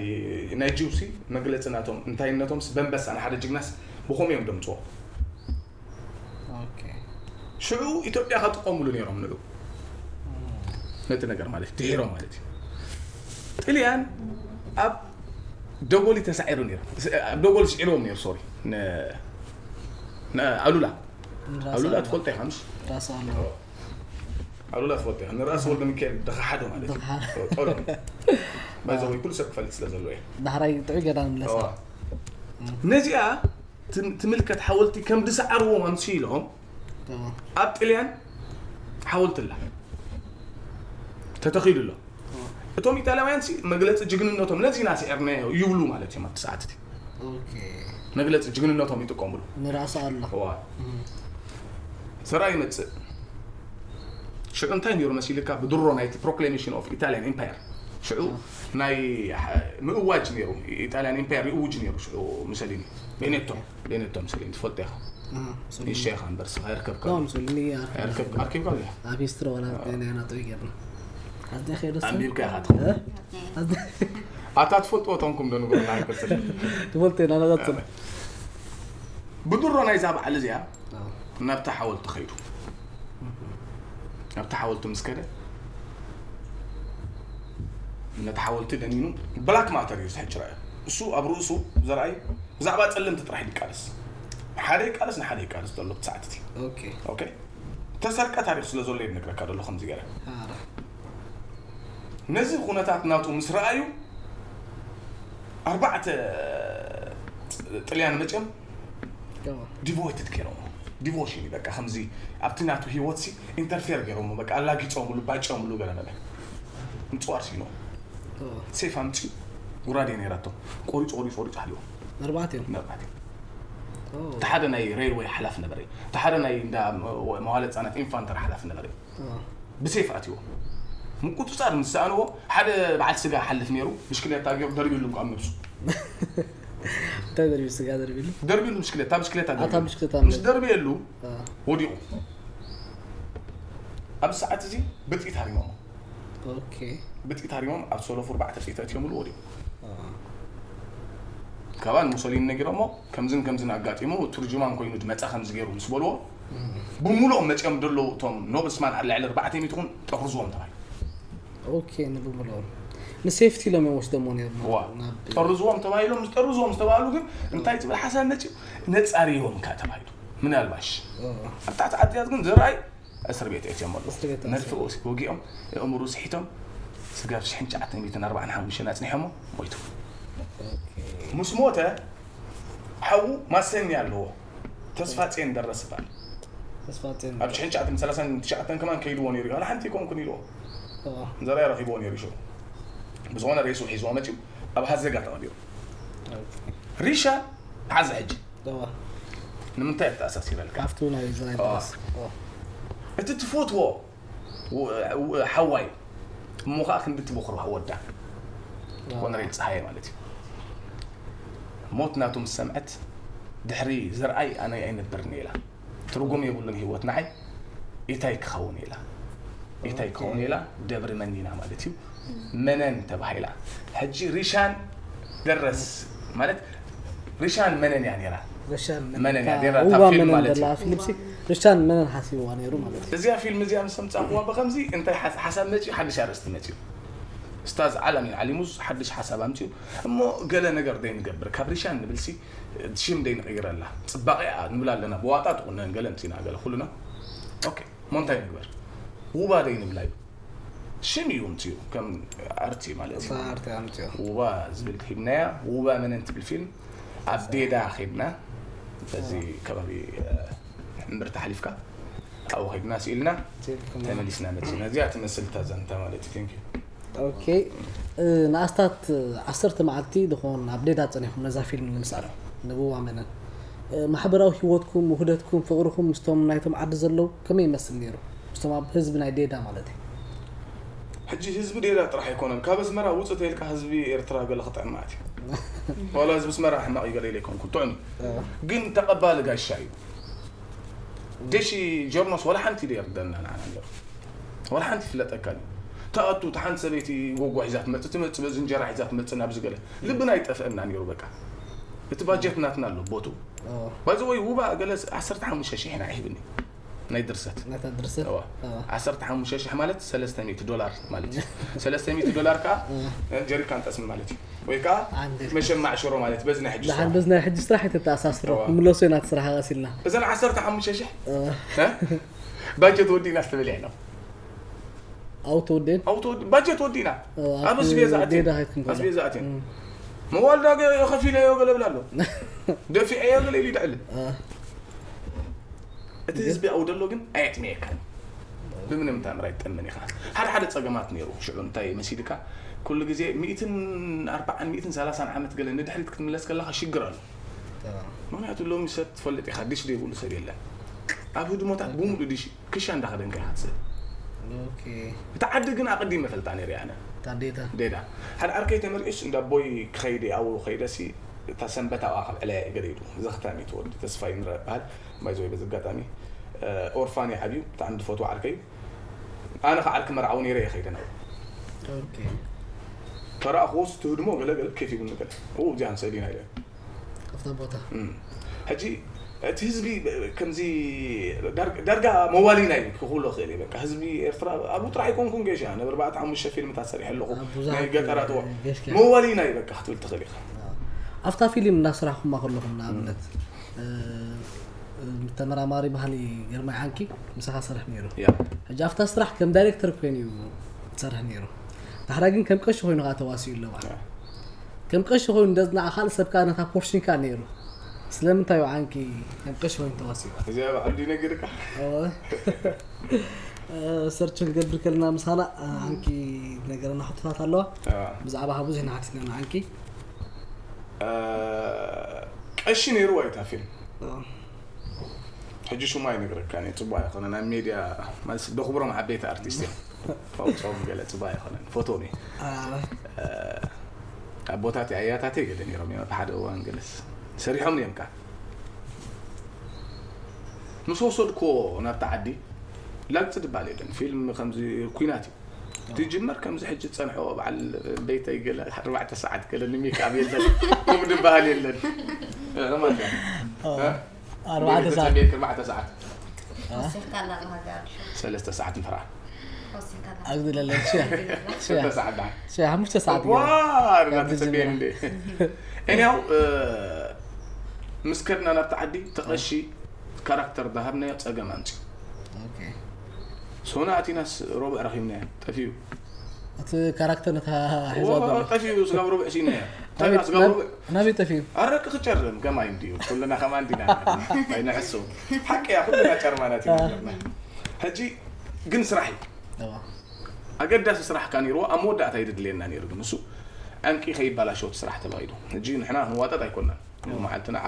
ናይ ጁሲ መግለፂ ናቶም እንታይነቶም በንበሳ ንሓደ ጅግናስ ብኸምኡ እዮም ደምፅዎ ኦኬ ሽዑ ኢትዮጵያ ከጥቀሙሉ ነይሮም ንዑ ነቲ ነገር ማለት ድሒሮ ማለት እዩ ጥልያን ኣብ ደጎሊ ተሳዒሩ ነይሩ ኣብ ደጎሊ ስዒርዎም ነይሩ ሶሪ ኣሉላ ኣሉላ ትፈልጦ ኢኻ ምስ ራስ ኣሎ ኣሉላ ትፈልጦ ኢኻ ንራእሲ ወልደ ሚካኤል ደኸሓዶ ማለት እዩ ጠሎ ባይዘወይ ኩሉ ሰብ ክፈልጥ ስለ ዘለዎ እዩ ዳሕራይ ጥዑይ ገዳ ንምለሳ ነዚኣ ትምልከት ሓወልቲ ከም ዝሰዓርዎም ኣምስሎም ኣብ ጥልያን ሓወልቲ ኣላ ተተኺሉ ኣሎ እቶም ኢጣልያውያን ሲ መግለፂ ጅግንነቶም ነዚ ኢና ስዒርናዮ ይብሉ ማለት እዮም ኣብቲ ሰዓት እቲ ኦኬ መግለፂ ጅግንነቶም ይጥቀሙሉ ንራእሲ ኣሎ እዋ ዘርኣ ይመፅእ ሽዑ እንታይ ነይሩ መሲልካ ብድሮ ናይቲ proclamation of Italian empire ሽዑ ናይ ምእዋጅ ነይሩ ኢጣልያን ኢምፓየር ይእውጅ ነይሩ ሽዑ ሙሰሊኒ ቤኔቶ ቤኔቶ ሙሰሊኒ ትፈልጦ ኢኻ ንሸኻ እምበር ስኻ ይርከብካ ሙሰሊኒ ይርከብ ኣርኪብካ ኣሎ ኣብ ሂስትሪ ዋላ ናይ ናቶ ይገርም ኣዝያ ከይደስ ኣንቢብካ ኢኻ ትኸውን ኣታ ትፈልጥዎ ቶንኩም ዶ ንገሩና ኣይፈልጥን ትፈልጥ ኢና ንቐጽል ብድሮ ናይዛ በዓል እዚኣ ናብታ ሓወልቲ ከይዱ ናብታ ሓወልቲ ምስ ከደ ነቲ ሓወልቲ ደኒኑ ብላክ ማተር እዩ ዝሕጭ ረኣዩ እሱ ኣብ ርእሱ ዘርኣዩ ብዛዕባ ጸለምቲ ጥራሕ ይቃለስ ሓደ ይቃለስ ንሓደ ይቃለስ ዘሎ ብሰዓት እቲ ኦኬ ኦኬ ተሰርቀ ታሪክ ስለ ዘሎ ይነግረካ ዘሎ ከምዚ ገረ ኣረ ነዚ ኩነታት ናቱ ምስ ረኣዩ ኣርባዕተ ጥልያን መፅኦም ገባ ዲቮይትድ ገይሮም ዲቮሽን እዩ በቃ ከምዚ ኣብቲ ናቱ ህይወት ሲ ኢንተርፌር ገይሮም በቃ ኣላጊፆምሉ ባጨምሉ ገለ መለ ምፅዋር ሲኖ ገባ ሴፍ ኣምፂ ጉራዴ ነይራቶም ቆሪፁ ቆሪፁ ቆሪፁ ሃልዎም ኣርባዕተ እዮም መርባዕተ ኦ፣ እቲ ሓደ ናይ ሬልወይ ሓላፍ ነበረ እቲ ሓደ ናይ እንዳ መዋለ ህፃናት ኢንፋንተር ሓላፍ ነበረ ኦ። ብሴፍ ኣትዎ ምቁፅፃር ምስ ሰኣንዎ ሓደ በዓል ስጋ ሓልፍ ነይሩ ብሽክሌታ ገይሩ ደርቢሉ እንኳ ኣብ ነብሱ እንታይ ደርቢ ስጋ ደርቢሉ ደርቢሉ ብሽክሌታ ብሽክሌታ ኣታ ደርቢሉ። ብሽክሌታ ምስ ደርበየሉ ኦ፣ ወዲቑ ኣብ ሰዓት እዚ ብጥይት ሃሪሞሞ ኦኬ ብጥይት ሃሪሞም ኣብ ሰለፉ ኣርባዕተ ጥይት ኣእትዮምሉ ወዲቑ ኦ፣ ካባን ሙሶሊኒ ነጊሮሞ ከምዝን ከምዝን ኣጋጢሙ ቱርጅማን ኮይኑ ዝመፀ ከምዚ ገይሩ ምስ በልዎ ብምሉኦም መፂኦም ዘለዉ እቶም ኖብልስማን ኣብ ልዕሊ ኣርባዕተ ሚእቲ ይኹን ጠርዝዎም ተባሂሉ ኦኬ ንብምሎም ንሴፍቲ ኢሎም እዮም ወስደሞ ነይሮም ዋ ናብ ጠርዝዎም ተባሂሎም ዝጠርዝዎም ዝተባህሉ ግን እንታይ ዝብል ሓሳብ መፂኡ ነፃርዮም ከ ተባሂሉ ምናልባሽ ኦ፣ ኣብ ታሕቲ ዓድያት ግን ዝረኣይ እስር ቤት እትዮም ኣለዉ እስር ቤት መድፍእ ወጊኦም የእምሩ ስሒቶም ስጋብ ሽሕን ትሽዓተ ሚእትን ኣርባዓን ሓሙሽተን ኣፅኒሖሞ ሞይቱ ኦኬ ምስ ሞተ ሓዉ ማሰኛ ኣለዎ ተስፋ ፅየን ደረስ ይበሃል ተስፋ ጽዮን ኣብ ሽሕን ትሽዓተ ሚእትን ሰላሳን ትሽዓተን ከማን ከይድዎ ነይሩ እዩ ኣነ ሓንቲ ይኮንኩን ኢልዎ ኦ፣ ዘርኣይ ረኺብዎ ነይሩ ሽዑ ብዝኾነ ሬሱ ሒዝዎ መፂኡ ኣብ ሃዘጋ ተቐቢሩ ሪሻ ሓዚ ሕጂ እዋ ንምንታይ ኣተኣሳሲረልካ? ካብቱ ናይ ዝራይ እዋ። ባስ እዋ እቲ ትፈትዎ ው- ው- ሓዋይ እሞ ከዓ ክንዲ ትበኽሮ ወዳ ኮነሬል ፀሃየ ማለት እዩ። ሞት ናቱ ምስ ሰምዐት ድሕሪ ዝርኣይ ኣነ ኣይነብርን ኢላ። ትርጉም የብሉን ህይወት ንዓይ ኢታይ ክኸውን ኢላ ኢታይ ክኸውን ኢላ። ደብሪ መኒና ማለት እዩ። መነን ተባሂላ። ሕጂ ሪሻን ደረስ ማለት ሪሻን መነን እያ ነይራ። ርሻን መነን እያ እታ ዴራ ውባ እታ ፊልም መነን ማለት ደላ እዩ። ፊልምሲ ርሻን መነን ሓሲብዋ ነይሩ ማለት እዩ እዚኣ ፊልም እዚኣ ምስ ኣምፃእኩዋ ብኸምዚ እንታይ ሓስ- ሓሳብ መፅኡ ሓድሽ ኣርእስቲ መፅኡ። ስታዝ ዓላሚን ዓሊሙዝ ሓድሽ ሓሳብ ኣምፅኡ። እሞ ገለ ነገር ደይንገብር ካብ ሪሻን ንብልሲ ሽም ደይንቕይረላ። ፅባቐ እያ ንብል ኣለና ብዋጣ ትቑነን ገለ ምፅና ገለ ኩሉና ኦኬ። እሞ እንታይ ንግበር? ውባ ደይንብላ እዩ። ሽም እዩ ምፅኡ ከም ኣርቲ ማለት እዩ። ኣርቲ ኣምፅኦ ውባ ዝብል ሂብናያ። ውባ መነን ትብል ፊልም ኣብ ዴዳ ኸድና በዚ ከባቢ እምብርታ ሓሊፍካ ኣብኡ ኸድና ስኢልና ተመሊስና መፅና። እዚኣ ትመስል እታ ዛንታ ማለት እዩ። Thank you። ኦኬ ንኣስታት ዓሰርተ መዓልቲ ዝኾን ኣብ ዴዳ ጸኒኹም ነዛ ፊልም ንምስኣል ንብዋ መነን ማሕበራዊ ህይወትኩም ውህደትኩም ፍቕርኹም ምስቶም ናይቶም ዓዲ ዘለዉ ከመይ ይመስል ነይሩ? ምስቶም ኣብ ህዝቢ ናይ ዴዳ ማለት እዩ። ሕጂ ህዝቢ ዴዳ ጥራሕ ኣይኮነን። ካብ ኣስመራ ውፅእ ተልካ ህዝቢ ኤርትራ ገለ ክጥዕም ማለት እዩ። ዋላ ህዝቢ ኣስመራ ሕማቕ እዩ ገለ ኢለ ኣይኮንኩን። ጥዑም እዩ። ግን ተቐባሊ ጋሻ እዩ። ደሺ ጆርኖስ ዋላ ሓንቲ ዶ የርደና ንዓና ኣሎ። ዋላ ሓንቲ ይፍለጠካ እዩ። ተኣቱ፣ እታ ሓንቲ ሰበይቲ ጎጎ ሒዛ ትመጽእ፣ ትመጽእ፣ በዚ እንጀራ ሒዛ ትመጽእ፣ ናብዚ ገለ። ልብና ይጠፍአና ነይሩ በቃ። እቲ ባጀት ናትና ኣሎ፣ ቦቱ። ባይዘ ወይ ውባ ገለ ዓሰርተ ሓሙሽተ ሺሕ ኢና ይህብኒ። ናይ ድርሰት። ነታ ድርሰት እዋ። እዋ። ዓሰርተ ሓሙሽተ ሺሕ ማለት ሰለስተ ሚእቲ ዶላር ማለት እዩ። ሰለስተ ሚእቲ ዶላር ከኣ ጀሪካን ጠስሚ ማለት እዩ። ወይ ከኣ ዓንዲ። መሸማዕ ሽሮ ማለት በዚ ናይ ሕጂ ደሓን ስራሕ። በዚ ናይ ሕጂ ስራሕ ኣይተተኣሳስሮ እዋ። ክምለሶ ኢና እቲ ስራሕ ቀሲልና እዘን ዓሰርተ ሓሙሽተ ሺሕ እ? ባጀት ወዲእና ዝተበልዐ ነው። ኣውቶ ወዴን ኣውቶ ወዲ- ባጀት ወዲእና። እዋ፣ ኣብ ኣብቲ ኣስቤዛ ኣትየን። ዴዳ ከይትኩም ከሎ። ኣስቤዛ ኣትየን። እም። መዋልዳ ገ- ከፊለዮ ገለ ብላ ኣሎ። ደፊዐዮ ገለ ኢሉ ይድዕል። እ። እቲ ህዝቢ ኣብኡ ዘሎ ግን ኣየጥምየካን። ብምንም ተኣምር ኣይትጠምን ኢኻ። ሓደ ሓደ ጸገማት ነይሩ። ሽዑ እንታይ መሲልካ? ኩሉ ግዜ ሚእትን ኣርባዓን ሚእትን ሰላሳን ዓመት ገለ ንድሕሪት ክትምለስ ከለኻ ሽግር ኣሎ። እዋ። ምክንያቱ ሎሚ ሰብ ትፈልጥ ኢኻ፣ ዲሽ ዘይብሉ ሰብ የለን። ኣብ ህድሞታት ብምሉእ ዲሽ ክሻ እንዳኸደንካ ኢኻ ትስእል። ኦኬ። እቲ ዓዲ ግን ኣቐዲመ ፈልጣ ነይረ ኣነ። ታዴታ ዴዳ ሓደ ዓርከይ ተመሪዑስ እንዳ ቦይ ክኸይደ ኣብኡ ኸይደሲ እታ ሰንበት ኣብኣ ካብ ዕለያ እየ ገለ ኢሉ ዘኽታሚ ተወዲ ተስፋይ ንረ በሃል ማይዘወይ በዚ ኣጋጣሚ ኦርፋን እየ ዓብዩ ብጣዕሚ ዝፈትዎ ዓርከይ እዩ። ኣነ ከዓ ዓርኪ መርዓዊ ነይረ እየ ኸይደ ናብኡ ኦኬ። ተረኣኽዎስ ትህድሞ ገለ ገለ ኬፍ ይብልኒ ገለ ኡ እዚኣ ንሰሊና ኢለ ኣብታ ቦታ እም። ሕጂ እቲ ህዝቢ ከምዚ ዳር- ዳርጋ መዋሊና እዩ ክኽብሎ ክእል እዩ በቃ ህዝቢ ኤርትራ ኣብኡ ጥራሕ ኣይኮንኩን ገሻ ነብ ኣርባዕተ ሓሙሽተ ፊልምታት ሰሪሐ ኣለኹ ኣብ ብዙሓት ናይ ገጠራት እዋ ገሽካ መዋሊና እዩ በቃ ክትብል ትኽእል ኢኻ ኣብታ ፊልም እናስራሕኹማ ከለኹም ንኣብነት እ፣ እ፣ ተመራማሪ ባህሊ ግርማይ ዓንኪ ምሳኻ ሰርሕ ነይሩ ያ ሕጂ ኣብታ ስራሕ ከም ዳይሬክተር ኮይኑ እዩ ዝሰርሕ ነይሩ ዳሕራ ግን ከም ቀሺ ኮይኑ ከዓ ተዋሲኡ ኣለዋ ያ። ከም ቀሺ ኮይኑ እንደዝናዓ ካልእ ሰብ ከዓ ነታ ፖርሽን ከዓ ነይሩ ስለምንታይ እዩ ዓንኪ ከም ቀሺ ኮይኑ ተዋሲኡ እዚኣ ብዓብዲ ይነግርካ ሰርች ክንገብር ከለና ምሳና ዓንኪ ነገረና ሕቶታት ኣለዋ ያ። ብዛዕባ ብዙሕ ኢና ሓቲትና ዓንኪ ቀሺ ነይሩ ኣይታ ፊልም ሕጂ ሽሙ ኣይነግረካን እየ ፅቡቅ ኣይኮነን ኣብ ሜድያ ማለት ደኽብሮም ዓበይቲ ኣርቲስት እዮም ኣውፅኦም ገለ ፅቡቅ ኣይኮነን ፎቶ ኒ ኣቦታት ኣያታተይ ገለ ነይሮም እዮም ኣብ ሓደ እዋን ገለስ ሰሪሖም እዮም ካ ምስ ወሰድኮ ናብቲ ዓዲ ላግፂ ድባል የለን ፊልም ከምዚ ኩናት እዩ ትጅመር ከምዚ ሕጂ ዝፀንሖ በዓል ቤተይ ገለ ኣርባዕተ ሰዓት ገለ ንሜክኣብ የለን ከምኡ ዝበሃል የለን እ፣ ከማን ከ? እ? ኣርባዕተ ቤት ሰዓት ተፀበየክ ኣርባዕተ ሰዓት ወሲኽካ ኣላ ሃገር ሰለስተ ሰዓት ምሕራ ወሲኽካ ኣላ ኣብዚ ለለ ሽያ ሰለስተ ሰዓት ዳ ሽያ ሓሙሽተ ሰዓት ዋ ገይሩ። ኣርባዕተ ካብዚ ተፀበየ ዝምራ። እንዴ እኒያው እ፣ ምስ ከድና ናብቲ ዓዲ ተቐሺ ካራክተር ዳሃብናዮ ፀገም ኣምፅዩ ኦኬ። ሶና ኣቲናስ ሮብዕ ረኺብናዮ ጠፊኡ እቲ ካራክተር ነታ ሒዛ ዎ፣ ዘሎ ጠፊኡ ስጋብ ሮብዕ ሲናዮ እንታይ ስጋብ ሮብዕ ናበይ ጠፊኡ ኣረቂ ክጨርም ከማይ እንድዩ ኩልና ከማ እንዲና ኣይንሕሱ ሓቂ እያ ኩልና ጨርማናት ኢና ነርና ሕጂ ግን ስራሕ እዩ እዋ። ኣገዳሲ ስራሕ ካ ነይርዎ ኣብ መወዳእታ ይድድልየና ነይሩ ግን እሱ ዕንቂ ከይባላሸወት ስራሕ ተባሂሉ። ሕጂ ንሕና ክንዋጠጥ ኣይኮናን። መዓልቲ ንዓ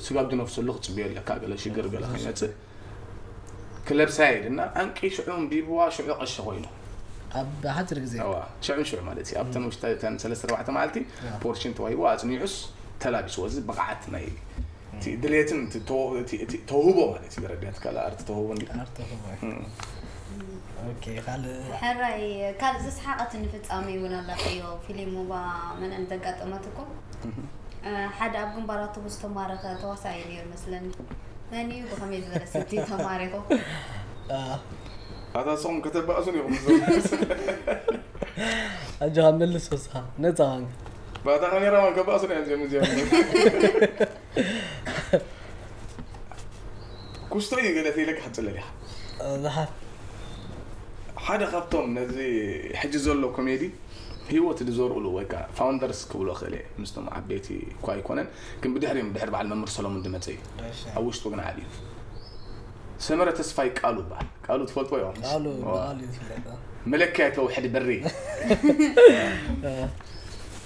ስጋብ ድነፍሰሉ ክትፅብዮ ኣለካ፣ ገለ ሽግር ገለ ከይመፅእ ክለብሳ የድና። ዕንቂ ሽዑ እንቢብዋ ሽዑ ቀሺ ኮይኑ ኣብ ሓፂር ግዜ ሽዑ ሽዑ ማለት እዩ። ኣብተን ውሽጢ እተን ሰለስተ ኣርባዕተ መዓልቲ ፖርሽን ተዋሂቡ ኣፅኒዑስ ተላቢስዎ። እዚ ብቕዓት ናይ ድሌትን ተውህቦ ማለት እዩ። ረዳት ካል ኣርቲ ተውህቦ እንዲ ኣርተኸባ ኦኬ ካልእ ሕራይ ካልእ ዘስሓቐትኒ ፍጻሜ እውን ኣለቀዮ። ፊልም ሙባ መን ዘጋጠመትኩም ሓደ ኣብ ግንባር ኣውቶቡስ ተማረኸ ተዋሳኢ ነይሩ መስለኒ። መን እዩ ብኸመይ ዝበለ ስልቲ ተማሪኹ? ኣታ ንስኹም ከተባእሱን ኢኹም። ኣጆኻ መልስ ወስኻ ነፃ ኳንካ ባታ ካሜራማን ከባእሱን እዮም እዚኦም እዚኦም። ኩስቶ እዩ ገለ ተይለካ ክትፅለል ኢኻ። ዝሓት ሓደ ካብቶም ነዚ ሕጂ ዘሎ ኮሜዲ ህይወት ዝዘርኡሉ ወይ ከዓ ፋውንደርስ ክብሎ ክእል እየ። ምስቶም ዓበይቲ እኳ ኣይኮነን ግን ብድሕሪኦም ብድሕሪ በዓል መምህር ሰሎሙን ዝመፀ እዩ። ኣብ ውሽጡ ግን ዓብዩ ሰመረ ተስፋይ ቃሉ ይበሃል። ቃሉ ትፈልጦ እዮም ቃሉ ቃሉ ይፍለጥ መለኪያ ተውሕድ በሪ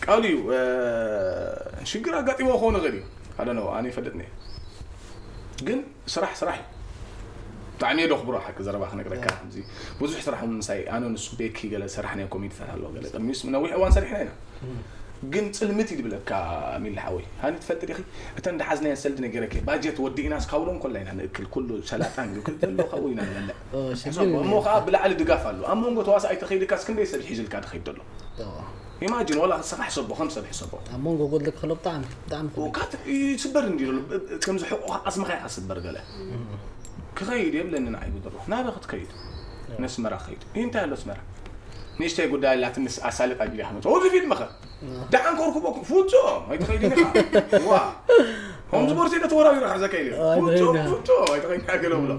ቃሉ እዩ። ሽግር ኣጋጢሞ ክኸውን ይኽእል እዩ። ኣደ ነው ኣነ ይፈልጥ ነየ ግን ስራሕ ስራሕ እዩ። ብጣዕሚ እየ ደኽብሮ ሓቂ ዘረባ ክነግረካ ከምዚ ብዙሕ ስራሕ እውን ምሳይ ኣነ ንሱ ቤኪ ገለ ዝሰራሕናዮ ኮሜዲታት ኣለዎ ገለ ቅድሚስ ነዊሕ እዋን ሰሪሕና ኢና። ግን ፅልምት እዩ ዝብለካ ሚሊ ሓወይ ሃኒ ትፈልጥ ዲኺ? እተን ዝሓዝናየን ሰልዲ ነጊረኪ ባጀት ወዲእናስ ካውሎ እንኮላ ኢና ንእክል ኩሉ ሰላጣ እንግክል ዘሎ ካብኡ ኢና ንበልዕ። ሕሰቦ እሞ ከዓ ብላዕሊ ድጋፍ ኣሎ ኣብ መንጎ ተዋሳኣይ ተኸይድካስ ክንደይ ሰብ ሒዝልካ ድኸይድ ዘሎ? ኢማጂን ዋላ ንስኻ ሕሰቦ ከም ሰብ ሕሰቦ። ኣብ መንጎ ጎድሊ ክህሎ ብጣዕሚ ብጣዕሚ ከቢድ። ካት ይስበር እንዲ ዘሎ ከምዚ ሕቁ ዓጽምኻ ኢኻ ስበር ገለ ክኸይድ የብለኒ ንዓይ ብድሮ ናበ ክትከይድ ነስመራ ከይድ እንታይ ኣሎ ኣስመራ ንእሽተይ ጉዳይ ኣላትኒ ኣሳልጥ ኣቢል ኢኻ መፅእ እዚ ፊልም ኸ ደሓን ከርክቦ ፍጹም ኣይትኸይድን ኢኻ ዋ ከምዚ ቦርሴ ዶ ተወራዊሩ ሓዘካ ኢለ ፍጹም ፍጹም ኣይትኸይድን ኢኻ ገለ ብሎ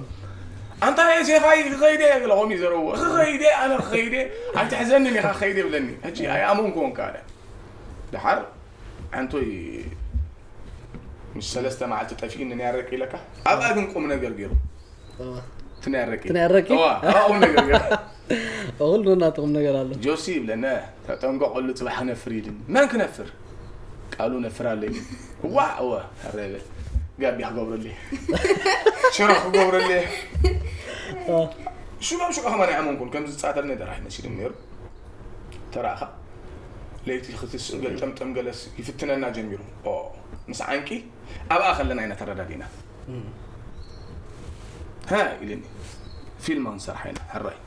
ኣንታ ሴፋይ ክኸይደ ገለ ኸም ይዘረዎ ክኸይደ ኣነ ክኸይደ ኣይትሕዘንን ኢኻ ክኸይደ ይብለኒ ሕጂ ኣይኣመንኩዎን ካለ ደሓር ኣንቶይ ምስ ሰለስተ መዓልቲ ጠፊእኒ ናይ ኣረቂ ኢለካ ኣብኣ ግን ቁም ነገር ገይሩ እቲ ናይ ኣረቂ እቲ ናይ ኣረቂ? እዋ፣ ኣብኣ ቁም ነገር ገይሩ ኩሉ ናትኹም ነገር ኣሎ ጆሲ ይብለነ ተጠንቀቀሉ ፅባሕ ክነፍር ኢልኒ መን ክነፍር ቃሉ ነፍር ኣለይ እዋ እወ ኣረበ ጋቢ ክገብረለይ ሽሮ ክገብረለይ ሽሎም ሽዑ ከማን ኣይኣመንኩን ከምዚ ዝፃተልኒ ደራሕ መሲሉም ነይሩ ተራእኻ ለይቲ ክትስእ ገልጠምጠም ገለስ ይፍትነና ጀሚሩ ኦ ምስ ዓንቂ ኣብኣ ከለና ኢና ተረዳዲና ሃ ኢልኒ ፊልም ክንሰርሓ ኢና ሕራይ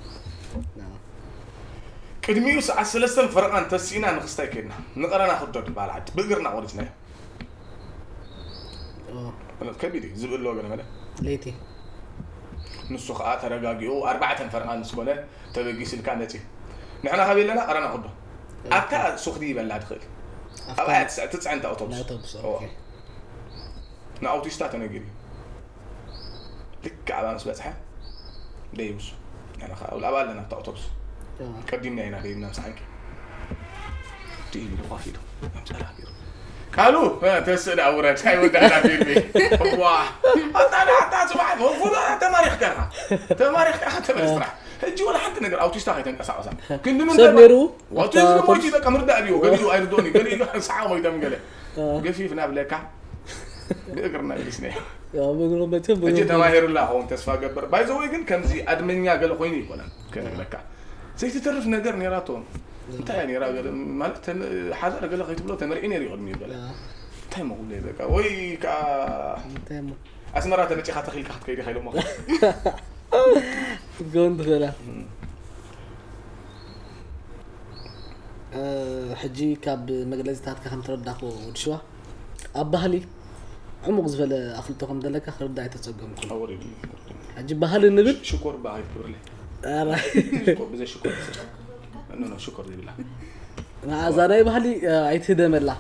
ቅድሚኡ ሰዓት ሰለስተን ፈረቓን ተሲእና ንኽስታይ ከድና ንቐረና ክዶ ዝበሃል ዓዲ ብእግርና ቆሪፅናዮ ከቢድ እዩ ዝብእሎ ገለ መለ ለይቲ ንሱ ከዓ ተረጋጊኡ ኣርባዕተን ፈርቓን ምስ ኮነ ተበጊስልካ መፂ ንሕና ካብ የለና ቀረና ክዶ ኣብታ ሱክዲ ይበላ ትኽእል ኣብኣ ትፅዕንታ ኣውቶቡስ ናውቶቡስ ንኣውቲስታ ተነጊሩ እዩ ልክዕ ኣብኣ ምስ በፅሐ ደይብሱ ንሕና ከዓ ኣብኣ ኣለና ኣብታ ኣውቶቡስ ቀዲምና ኢና ደይብና ምስ ዓንቂ ዲኢሉ ኳፊሉ ኣምፀላ ገይሩ ቃሉ ተስእ ደኣ ውረድ ኣይወዳእና ፊልሚ ዋ ኣታ ደኣ ኣታ ፅባሕ ወፉላ ተማሪኽካ ኢኻ ተማሪኽካ ኢኻ ተመለስ ስራሕ ሕጂ ወላ ሓንቲ ነገር ኣውቲስታ ከይተንቀሳቐሳ ክንዲ ሰብ ነይሩ ኣውቲዝም ሞይቲ በቃ ምርዳእ ድዩ ገሊኡ ኣይርድኦን እዩ ገሊኡ ሰሓ ኮይቶም ገለ ገፊፍና ብለካ ብእግርና ይልስና ሕጂ ተማሂሩላ ኸውን ተስፋ ገብር ባይዘወይ ግን ከምዚ ኣድመኛ ገለ ኮይኑ ይኮነን ከነግረካ ዘይትተርፍ ነገር ነራቶ እንታይ እያ ነራ ገለ ማለት ተም- ሓዛር ገለ ከይትብሎ ተመሪዒ ነር ይቕድሚ ገለ እንታይ መጉለ በቃ ወይ ከዓ እንታይ እሞ ኣስመራ ተመጪኻ ተኺልካ ክትከይድ ኢኻ ኢሎሞ ክትከውን ትኽእላ ሕጂ ካብ መግለፂታትካ ከም ተረዳኽዎ ወዲ ሽዋ ኣብ ባህሊ ዕሙቕ ዝበለ ኣፍልጦ ከም ዘለካ ክርዳእ ኣይተፀገምኩን ኣወሪድ ሕጂ ባህሊ ንብል ሽኮር በሃይ ክብርለ ኧረ፣ ብዘይ ሽኮር ኖ ሽኮር ይብላ መዓዛ ናይ ባህሊ ኣይትህደመላ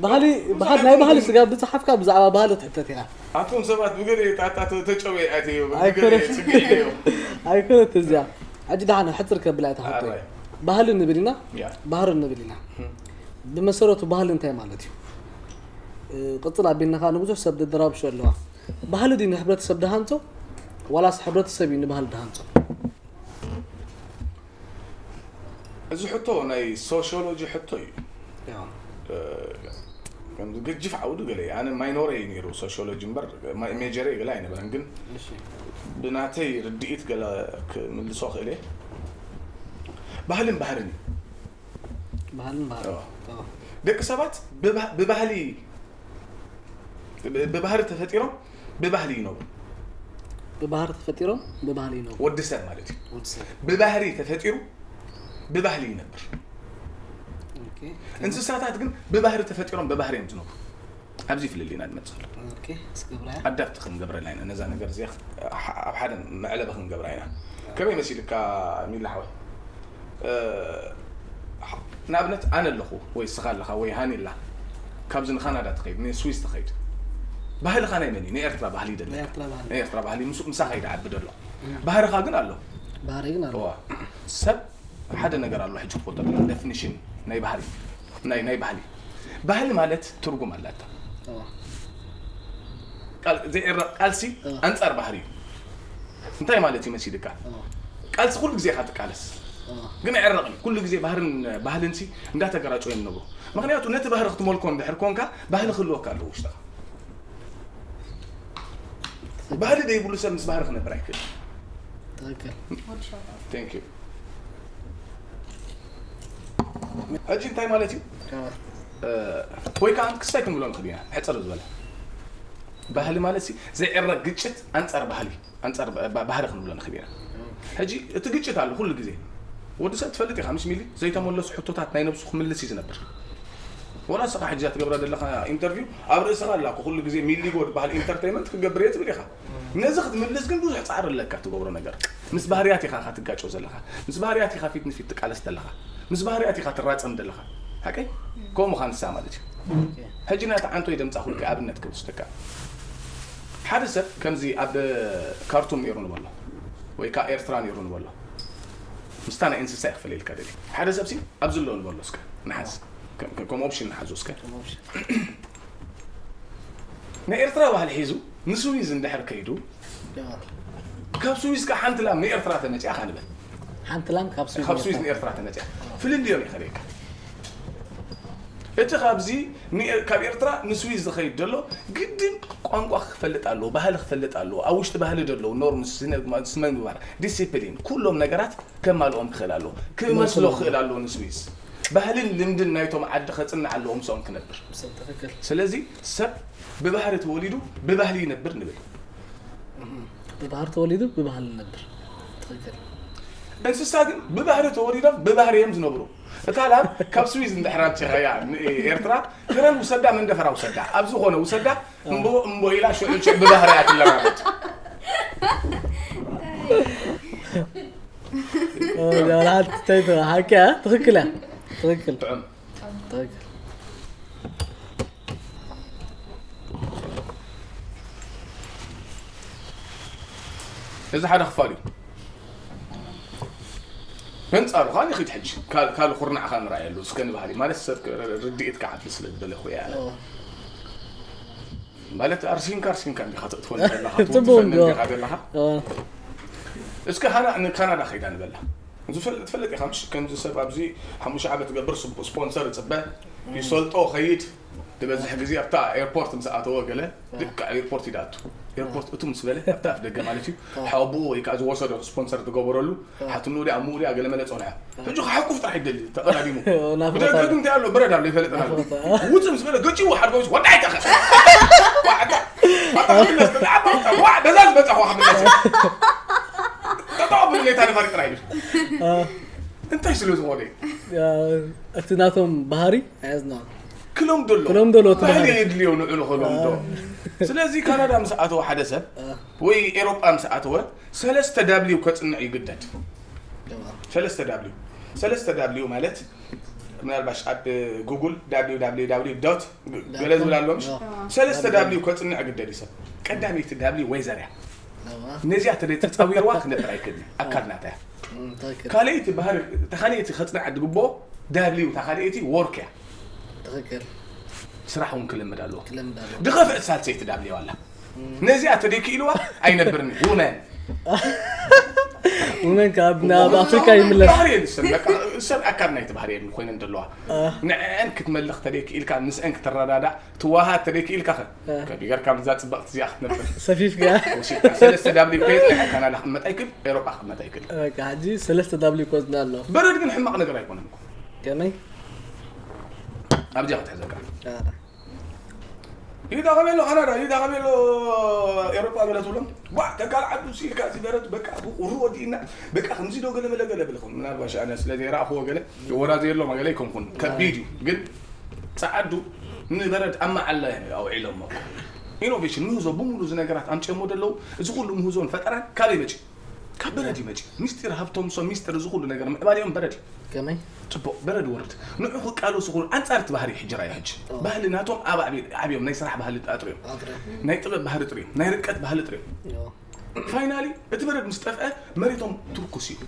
ባህሊ ባህል ናይ ባህሊ ስጋብ ዝፀሓፍካ ብዛዕባ ባህሊ ትሕተት ኢኻ ኣቶም ሰባት ብገለ ጣጣ ተጨወ ኣትዮ ብገለ ኣይኮነን። ጽግዒ ኢዮ ኣይኮነት እዚኣ ሕጂ ደሓነ ሕፅር ከብላ እታ ሕቶ ኣራይ ባህሊ ንብል ኢና ያ ባህሪ ንብል ኢና ብመሰረቱ ባህሊ እንታይ ማለት እዩ እ፣ ቅፅል ኣቢልና ከዓ ንብዙሕ ሰብ ደደራብሾ ኣለዋ ባህሊ ድዩ ንሕብረተሰብ ድሃንፆ ዋላስ ሕብረተሰብ እዩ ንባህሊ ድሃንፆ እዚ ሕቶ ናይ ሶሽዮሎጂ ሕቶ እዩ ከምዚ ገጅፍ ዓውዱ ገለ ኣነ ማይኖረይ ነይሩ ሶሽዮሎጂ እምበር ሜጀረይ ገለ ኣይነበረን። ግን እሺ ብናተይ ርድኢት ገለ ክምልሶ ክእለ ባህልን ባህርን እዩ። ባህልን ባህርን ደቂ ሰባት ብባህሊ ብባህሪ ተፈጢሮም ብባህሊ ይነብሩ። ብባህሪ ተፈጢሮም ብባህሊ ይነብሩ። ወዲ ሰብ ማለት እዩ። ወዲ ሰብ ብባህሪ ተፈጢሩ ብባህሊ ይነብር። ኦኬ እንስሳታት ግን ብባህሪ ተፈጢሮም ብባህሪ እዮም ዝነብሩ። ኣብዚ ፍልልይና ንመፅእ። ኦኬ እስገብራያ ኣዳፕት ክንገብረላ ኢና ነዛ ነገር እዚኣ። ኣብ ሓደ መዕለቢ ክንገብራ ኢና። ከመይ መሲልካ ሚላ ሓወይ? ንኣብነት ኣነ ኣለኹ ወይ ስኻ ኣለኻ ወይ ሃኒ ኣላ፣ ካብዚ ንካናዳ ትኸይድ ንስዊስ ትኸይድ፣ ባህልኻ ናይ መን እዩ? ናይ ኤርትራ ባህሊ ደለ ናይ ኤርትራ ባህሊ ናይ ኤርትራ ባህሊ ምስ- ምሳኻ ይድዓቢ ደሎ። ባህርኻ ግን ኣሎ። ባህሪ ግን ኣሎ። እዋ፣ ሰብ ሓደ ነገር ኣሎ ሕጂ ትፈልጦ ደፍኒሽን ናይ ባህሪ ናይ ናይ ባህሊ። ባህሊ ማለት ትርጉም ኣላታ። እዋ ቃል- ዘይዕረቕ ቃልሲ እዋ ኣንጻር ባህሪ እዩ። እንታይ ማለት እዩ መሲልካ? እዋ ቃልሲ ኩሉ ግዜ ኢኻ ትቃለስ፣ እዋ ግን ኣይዕረቕን። ኩሉ ግዜ ባህርን ባህልን ሲ እንዳተገራጨው እዮም ነብሩ። ምክንያቱ ነቲ ባህሪ ክትመልኮ እንድሕር ኮንካ ባህሊ ክህልወካ ኣለዎ ውሽጥኻ። ባህሊ ዘይብሉ ሰብ ምስ ባህሪ ክነብር ኣይክእል። ትክክል ወዲ ሸውዓተ Thank you። ሕጂ እንታይ ማለት እዩ? ወይ ከዓ ክስታይ ክንብሎ ንኽእል ኢና። ሕፅር ዝበለ ባህሊ ማለት ሲ ዘይዕረቕ ግጭት ኣንፃር ባህሊ ኣንፃር ባ- ባህሪ ክንብሎ ንኽእል ኢና። ሕጂ እቲ ግጭት ኣሎ ኩሉ ግዜ። ወዲ ሰብ ትፈልጥ ኢኻ ምስ ሚሊ ዘይተመለሱ ሕቶታት ናይ ነብሱ ክምልስ እዩ ዝነብር። ወላ ስኻ ሕጂ ትገብራ ዘለኻ ኢንተርቪው ኣብ ርእስኻ ኣላ እኮ። ኩሉ ግዜ ሚሊ ጎ ዝበሃል ኢንተርቴይመንት ክገብር እየ ትብል ኢኻ። ነዚ ክትምልስ ግን ብዙሕ ፃዕሪ ኣለካ ትገብሮ ነገር። ምስ ባህርያት ኢኻ ኢኻ ትጋጨው ዘለኻ። ምስ ባህርያት ኢኻ ፊት ንፊት ትቃለስ ዘለኻ። ምስ ባህርያት ኢኻ ትራፀም ዘለኻ። ሓቀይ? ከምኡ ኻ ንሳ ማለት እዩ። ሕጂ ናቲ ዓንቶ የደምፃ ኩልከ ኣብነት ክወስደካ። ሓደ ሰብ ከምዚ ኣብ ካርቱም ነይሩ ንበሎ ወይ ከዓ ኤርትራ ነይሩ ንበሎ። ምስታ ናይ እንስሳ ይኽፈለልካ ደሊ ሓደ ሰብ ሲ ኣብዚ ኣሎ ንበሎ እስከ ንሓዝ። ከም- ከም ኦፕሽን ንሓዞ እስከ። ናይ ኤርትራ ባህሊ ሒዙ ንስዊዝ እንድሕር ከይዱ ካብ ስዊዝ ከዓ ሓንቲ ላም ንኤርትራ ተመፅያ ካ ንበል። ሓንቲ ላም ካብ ስዊዝ ካብ ስዊዝ ንኤርትራ ተመፅያ ፍልልዮም ይኸደካ። እቲ ካብዚ ንኤ- ካብ ኤርትራ ንስዊዝ ዝኸይድ ዘሎ ግድን ቋንቋ ክፈልጥ ኣለዎ፣ ባህሊ ክፈልጥ ኣለዎ፣ ኣብ ውሽጢ ባህሊ ዘለዉ ኖርምስ፣ ስነ ምግባር፣ ዲሲፕሊን፣ ኩሎም ነገራት ከማልኦም ክኽእል ኣለዎ፣ ክመስሎ ክኽእል ኣለዎ ንስዊዝ። ባህልን ልምድን ናይቶም ዓዲ ከፅንዕ ኣለዎ ምስኦም ክነብር። ሰብ ትክክል ስለዚ ሰብ ብባህሪ ተወሊዱ ብባህሊ ይነብር ንብል። ብባህሪ ተወሊዱ ብባህሊ ነብር ትክክል እንስሳ ግን ብባህሪ ተወሊዶም ብባህሪ እዮም ዝነብሩ። እታ ላም ካብ ስዊዝ እንድሕር ኣምፂኻያ ንኤርትራ ክረን ውሰዳ መንደፈራ ውሰዳ ኣብ ዝኾነ ውሰዳ እምቦ እምቦ ኢላ ሽዑ ሽዑ ብባህሪ እያ ትለማመድ። ሓቂ ትክክል እያ ትክክል ጥዑም ትክክል እዚ ሓደ ክፋል እዩ። መንፃሩ ከዓ ንኺድ ሕጂ ካል- ካልእ ኩርናዕካ ንረኣየሉ እስከ ንባህሊ ማለት ሰብ ርድኢት ክዓቢ ስለ ዝደለኹ እያ። ማለት ኣርሲንካ ኣርሲንካ እንዲኻ ተእትወኒ ዘለኻ ጽቡቕ ትውትፈኒ እንዶ። እንዲኻ ዘለኻ። እስከ ሃና ንካናዳ ከይዳ ንበላ። ዝፈል- ትፈልጥ ኢኻ ምሽ ከምዚ ሰብ ኣብዚ ሓሙሽተ ዓመት ገብር ስፖ- ስፖንሰር ይፅበ ይሰልጦ ኸይድ ዝበዝሕ ግዜ ኣብታ ኤርፖርት ምስ ኣተወ ገለ ልክዕ ኤርፖርት ይዳቱ ኤርፖርት እቱ ምስ በለ ኣብታ ኣፍ ደገ ማለት እዩ ሓቡኡ ወይ ከዓ ዝወሰዶ ስፖንሰር ዝገበረሉ ሓትኑ ወዲያ ኣብ ምውዲያ ገለ መለ ፀንሖ ሕጂ ክሓቁፍ ጥራሕ ይደሊ ተቐዳዲሙ ናፍቆት ብደገ ኣሎ። ግን እንታይ ኣሎ ብረድ ኣሎ ይፈለጠና ኣሎ ናፍቆት ኣሎ። ውፅእ ምስ በለ ገጭ ወሓድ ጎይስ ወዳይ ተኸ በዛ ዝበፀ ከዋ ክምለስ ጠጠው ብሉ ኔታ ነፋሪ ጥራሕ ይብል እንታይ ስለ ዝኾነ እዩ እቲ ናቶም ባህሪ ኣያዝና ክሎም ደሎ ክሎም ደሎ እቲ ባህሊ ባህሪ። የድልዮ ንዕሉ ክሎም ዶ ስለዚ ካናዳ ምስ ኣተወ ሓደ ሰብ ወይ ኤሮጳ ምስ ኣተወ ሰለስተ ዳብሊው ከጽንዕ ይግደድ ሰለስተ ዳብሊው ሰለስተ ዳብሊው ማለት ምናልባሽ ኣብ ጉግል www ዶት ገለ ዝብል ኣሎ ምሽ ሰለስተ ዳብሊው ከጽንዕ ግደድ እዩ ሰብ ቀዳመይቲ ዳብሊው ወይዘር እያ ነዚኣ ተደ ተጻዊርዋ ክነብር ኣይክእልን ኣካል ናታ እያ ካልኣይቲ ባህሪ እታ ካልኣይቲ ከጽንዓ ዝግብኦ ዳብሊው እታ ካልኣይቲ ወርክ እያ ትክክል ስራሕ እውን ክልምድ ኣለዎ ክለምድ ኣለዎ ድኸፍእ ሳልሰይቲ ዳብሊው ኣላ ነዚኣ ተደይክኢልዋ ኣይነብርን እዩ ውመን ወመን ካብ ናብ ኣፍሪካ ይምለስ። ባህሪ የንስን በቃ ሰብ ኣካል ናይቲ ባህሪ የን ኮይነን ዘለዋ። ንዕአን ክትመልኽ ተደይ ክኢልካ ምስአን ክትረዳዳእ ትዋሃድ ተደይ ክኢልካ ኸ ከቢገርካ ምዛ ፅባቕቲ እዚኣ ክትነብር ሰፊፍካ ወሲድካ ሰለስተ ዳብሊ ኮይት ካናዳ ክመጣ ይክል ኤሮጳ ክመጣ ይክል። በቃ ሕጂ ሰለስተ ዳብሊ ኮዝና ኣሎ። በረድ ግን ሕማቕ ነገር ኣይኮነን እኮ። ከመይ ኣብዚኣ ክትሕዘካ ኢዳ ከመሎ ካናዳ ኢዳ ከመሎ ኤሮጳ ገለ ትብሎም ዋ ተጋል ዓዱ ሲልካ እዚ በረድ በቃ ብቁሩ ወዲእና በቃ ከምዚ ዶ ገለ መለ ገለ ብልኹም ምናልባሽ ኣነ ስለ ዘይረኣኽዎ ገለ ወራዘ የሎም ገለ ይኮንኩን ከቢድ እዩ ግን ጸዓዱ ንበረድ ኣብ መዓላ እዮም ኣውዒሎሞ። ኢኖቬሽን ምህዞ ብሙሉ እዚ ነገራት ኣምፅኦሞ ደለዉ። እዚ ኩሉ ምህዞን ፈጠራን ካበይ መፂ? ካብ በረድ እዩ መፂ። ሚስጢር ሃብቶም ሶ ሚስጢር እዚ ኩሉ ነገር ምዕባሌኦም በረድ እዩ። ከመይ ፅቡቅ በረድ ወርድ ንዑ ክቃለሱ ኩሉ ኣንፃር እቲ ባህሪ ሕጂ ራእዩ ሕጂ ኦ። ባህሊ ናቶም ኣብ ኣዕቢ- ዓብዮም ናይ ስራሕ ባህሊ ኣጥርዮም ኣጥርዮም። ናይ ጥበብ ባህሊ ጥርዮም ናይ ርቀት ባህሊ ጥርዮም። ዮ። ፋይናሊ እቲ በረድ ምስ ጠፍአ መሬቶም ትርኩስ እዩ።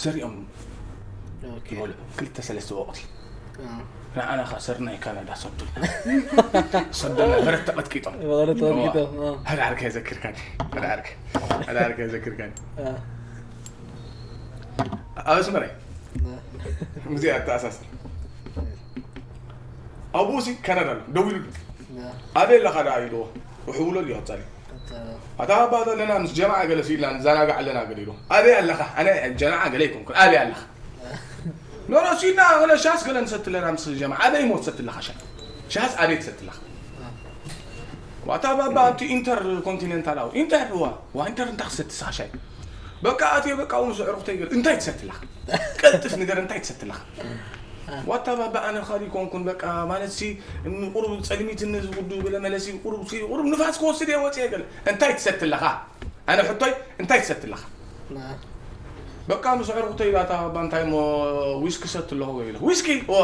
ዘሪኦም ኦኬ። ይበልዑ ክልተ ሰለስተ ወቅቲ አ። ንዓና ኸ ሰርናይ ካናዳ ሰዱና ሰደና በረት ተቐጥቂጦም በረት ተቐጥቂጦም፣ አ። ሓደ ዓርከ የዘክርካኒ ሓደ ዓርከ ሓደ ዓርከ የዘክርካኒ አ። ኣብ ኣስመራይ ሙዚያ ኣተኣሳስር ኣብኡ ሲ ካናዳ ኣሎ ደው ኢሉ አ። ኣበይ ኣለኻ ደኣ ኢልዎ ውሕውሎ ድዩ ቀጻሊ ኣታ ኣባ ዘለና ምስ ጀማዓ ገለ ሲልና ንዘናጋዕ ኣለና ገለ ኢሉ ኣበይ ኣለኻ ኣነ ጀማዓ ገለ ይኮንኩን ኣበይ ኣለኻ ኖኖ ሲና ገለ ሻስ ገለ ንሰትለና ምስ ጀማዓ ኣበይ ሞት ሰትለኻ ሻ ሻስ ኣበይ ትሰትለኻ ዋታ ባባ ኣብቲ ኢንተር ኮንቲኔንታል ኣው ኢንተር ዋ ዋ ኢንተር እንታይ ክሰትስኻ ሻይ በቃ ኣትየ በቃ እውን ስዕርኩተይ ገለ እንታይ ትሰትለኻ ቀልጥፍ ነገር እንታይ ትሰትለኻ ዋታ ባባ ኣነ ኻሊ ኮንኩን በቃ ማለት ሲ ቁሩብ ጸልሚት ንዝውዱ ገለ መለሲ ቁሩብ ሲ ቁሩብ ንፋስ ክወስድ እየ ወጽየ ገለ እንታይ ትሰትለኻ ኣነ ሕቶይ እንታይ ትሰትለኻ በቃ ምስ ዕርኩተይ ላታ ባባ እንታይ ሞ ዊስኪ ሰት ኣለኹ ወይ ኢለ ዊስኪ ዋ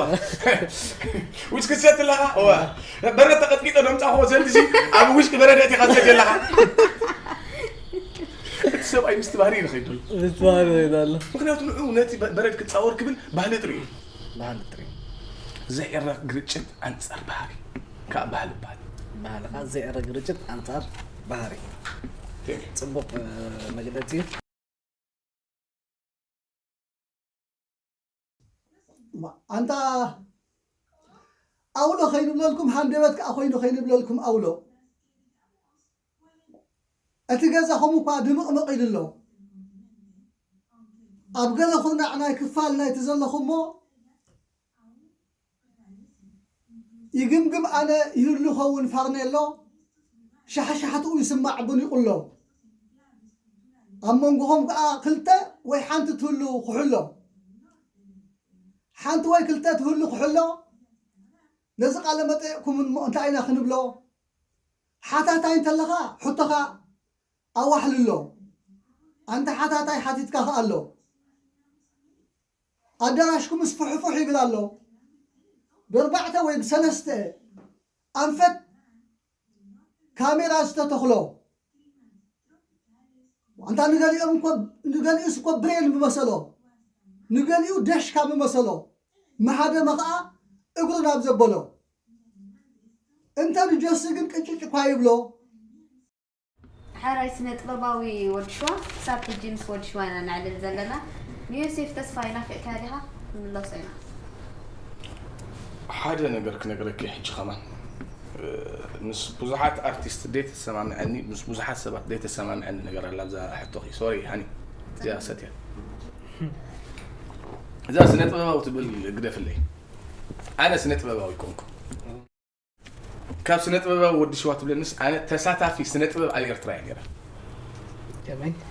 ዊስኪ ሰት ኣለኻ ዋ በረድ ተቐጥቂጠ ደምጻኹ ዘንድዚ ኣብ ዊስኪ በረድ እቲኻ ትሰት ኣለኻ እቲ ሰብኣይ ምስቲ ባህሪ ይኸይድ ኣሎ ምስትዋር ይዳሎ ምክንያቱ ንዑ ነቲ በረድ ክጻወር ክብል ባህሊ ጥርዩ ባህሊ ጥሪ ዘይዕረ ግርጭት ኣንጻር ባህሪ ካብ ባህሊ ባህል ባህልኻ ዘይዕረ ግርጭት ኣንጻር ባህሪ Thank you. ጽቡቕ መግለጺ ኣንታ ኣውሎ ከይንብለልኩም ሃንደበት ከዓ ኮይኑ ከይንብለልኩም ኣውሎ እቲ ገዛኹም እኳ ድምቕምቕ ኢሉ ኣሎ ኣብ ገለ ኩርናዕ ናይ ክፋል ናይቲ ዘለኹሞ ይግምግም ኣነ ይህሉ ኸውን ፋርኔሎ ሻሕሻሕትኡ ይስማዕ ቡን ይቑሎ ኣብ መንጎኹም ከዓ ክልተ ወይ ሓንቲ ትህሉ ኩሕሎ ሓንቲ ወይ ክልተ ትህሉ ኩሕሎ ነዚ ቃለ መጠየቕኩም እሞ እንታይ ኢና ክንብሎ ሓታታይ እንተለኻ ሕቶኻ ኣዋሕልሎ ኣንተ ሓታታይ ሓቲትካ ከኣሎ ኣዳራሽኩምስ ፍሕፉሕ ይብል ኣሎ ብርባዕተ ወይ ብሰለስተ ኣንፈት ካሜራ ዝተተኽሎ ኣንታ ንገሊኦም እኮ ንገሊኡስ እኮ ብሬን ምመሰሎ ንገሊኡ ደሽካ ምመሰሎ መሃደመ ኸዓ እግሩ ናብ ዘበሎ እንተ ንጆሲ ግን ቅጭጭ እኳ ይብሎ ሓራይ ስነ ጥበባዊ ወዲ ሽዋ ክሳብ ሕጂ ምስ ወዲ ሽዋ ኢና ነዕልል ዘለና ንዮሴፍ ተስፋይ ናፊቕካዮ ዲኻ? ክንምለሶ ኢና። ሓደ ነገር ክነግረኪ ሕጂ ከማን ምስ ብዙሓት ኣርቲስት ደይተሰማምዐኒ ምስ ብዙሓት ሰባት ደይተሰማምዐኒ ነገር ኣላ ኣብዛ ሕቶኺ ሶሪ ሃኒ እዚኣ ሰትያ እዛ ስነ ጥበባዊ ትብል ግደፍለይ ኣነ ስነ ጥበባዊ ኮንኩ ካብ ስነ ጥበባዊ ወዲ ሽዋ ትብለንስ ኣነ ተሳታፊ ስነ ጥበብ ኣብ ኤርትራ እየ ነረ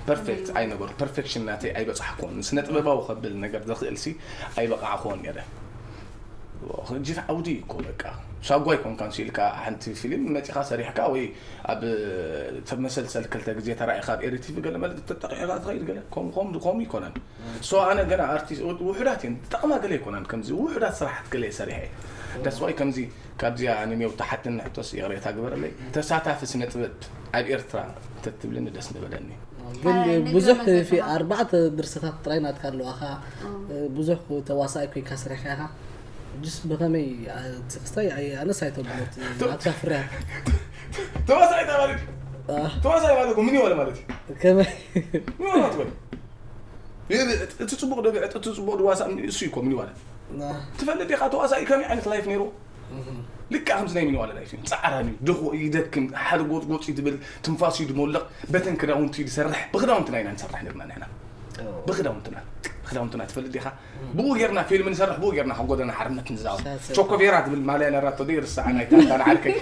perfect ኣይነበሩ perfection ናተይ ኣይበፃሕኩዎን ንስነ ጥበባዊ ከብል ነገር ዘኽእል ሲ ኣይበቃዕኩዎን ነረ ሕጂ ዓውዲ እኮ በቃ ሳጓ ይኮንካ ንስኢልካ ሓንቲ ፊልም መፂኻ ሰሪሕካ ወይ ኣብ ተመሰልሰል ክልተ ግዜ ተራኢኻ ኣብ ኤሪ ቲቪ ገለ መለ ተጠቂዕካ ትኸይድ ገለ ከምኡ ይኮነን so ኣነ ገና ኣርቲስት ውሑዳት እየን ዝጠቕማ ገለ ኣይኮናን ከምዚ ውሑዳት ስራሓት ገለ እየ ሰሪሐ እየ that's why ከምዚ ካብዚኣ ኣነ ሜው ተሓትኒ ሕቶስ ይቕሬታ ግበረለይ ተሳታፊ ስነ ጥበብ ኣብ ኤርትራ እንተትብልኒ ደስ ምበለኒ ግን ብዙሕ ፊ ኣርባዕተ ድርሰታት ጥራይ ናትካ ኣለዋኻ ብዙሕ ተዋሳኣይ ኮይንካ ሰሪሕካ ኢኻ ጅስ ብኸመይ ክስታይ ኣነስ ኣይተብሎት ናትካ ፍርያት ተዋሳኣይ ማለት ተዋሳኣይ ማለት ምን ይበለ ማለት እዩ ከመይ ሚኒዋላ ትበል። እቲ ጽቡቕ ደብዕጥ፣ እቲ ጽቡቕ ድዋሳ እሱ እዩ እኮ ሚኒዋላ። ትፈልጥ ዲኻ ተዋሳኢ ከመይ ዓይነት ላይፍ ነይሩ? ልክዕ ከምዚ ናይ ሚኒዋላ ላይፍ እዩ። ጻዕራም እዩ፣ ድኹ ይደክም፣ ሓደ ጎጽጎጽ እዩ ትብል፣ ትንፋሱ እዩ ድሞልቕ፣ በተን ክዳውንቱ እዩ ዝሰርሕ። ብክዳውንትና ኢና ንሰርሕ ነርና ንሕና። ብክዳውንትና፣ ብክዳውንትና ትፈልጥ ዲኻ? ብኡ ጌርና ፊልም ንሰርሕ፣ ብኡ ጌርና ካብ ጎደና ሓርነት ንዛወር። ቸኮቬራ ትብል ማልያ ነራቶ ዶ ይርስዓ ናይ ታንታን ዓርከይ።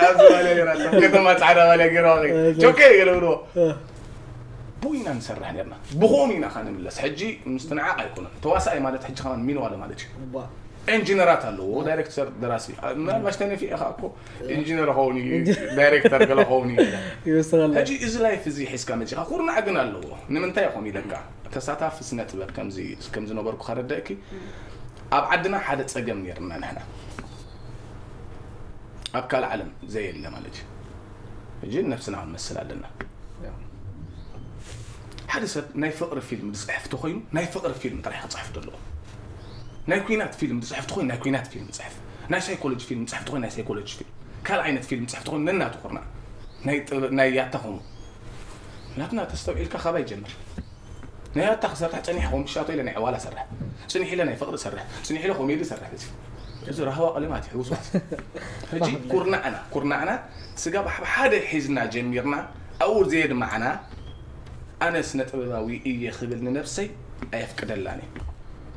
ኣብዚ ማልያ ነራቶ፣ ከተማ ጻዕዳ ማልያ ጌርዋ ኸይ። ቸኮ ገለ ብልዎ። ብኡ ኢና ንሰርሕ ነርና። ብኸምኡ ኢና ኸዓ ንምለስ። ሕጂ ምስትንዓቕ ኣይኮነን። ተዋሳኣይ ማለት ሕጂ ኸማን ሚንዋለ ማለት እዩ። ኢንጂነራት ኣለዎ፣ ዳይሬክተር፣ ደራሲ። ምናልባሽ ተነፊ ኢኻ እኮ ኢንጂነር ኸውን እዩ፣ ዳይሬክተር ገለ ኸውን እዩ። ይወስኸለ ሕጂ እዚ ላይፍ እዚ ሒዝካ መጺኻ ኩርናዕ ግን ኣለዎ። ንምንታይ ኢኹም ኢለካ? ተሳታፊ ስነ ጥበብ ከምዚ ከም ዝነበርኩ ከረዳእኪ፣ ኣብ ዓድና ሓደ ጸገም ነርና ንሕና። ኣብ ካልእ ዓለም ዘየለ ማለት እዩ። ሕጂ ነብስና ክንመስል ኣለና። ሓደ ሰብ ናይ ፍቕሪ ፊልም ዝጽሕፍ ተኾይኑ ናይ ፍቕሪ ፊልም ጥራሕ ክጽሕፍ ዘለዎ። ናይ ኩናት ፊልም ዝጽሕፍ ተኾይኑ ናይ ኩናት ፊልም ይጽሕፍ። ናይ ሳይኮሎጂ ፊልም ዝጽሕፍ ተኾይኑ ናይ ሳይኮሎጂ ፊልም። ካልእ ዓይነት ፊልም ዝጽሕፍ ተኾይኑ ነናቱ ኩርናዕ። ናይ ጥበ-፣ ናይ ያታ ኾኑ። ናትና ተስተውዒልካ ካባይ ጀምር። ናይ ያታ ክሰርሕ ጸኒሐ ኾም ሻቶ ኢለ ናይ ዕዋላ ሰርሕ። ጽኒሕ ኢለ ናይ ፍቕሪ ሰርሕ። ጽኒሕ ኢለ ኮሜዲ ሰርሕ። እዚ እዚ ራህዋ ቀለማት እዩ ሕውስዋስ። ሕጂ ኩርናዕና፣ ኩርናዕና ስጋ ብሓ-፣ ሓደ ሒዝና ጀሚርና፣ ኣብኡ ዘየድማዕና፣ ኣነ ስነ ጥበባዊ እየ ክብል ንነብሰይ ኣየፍቅደላን እየ።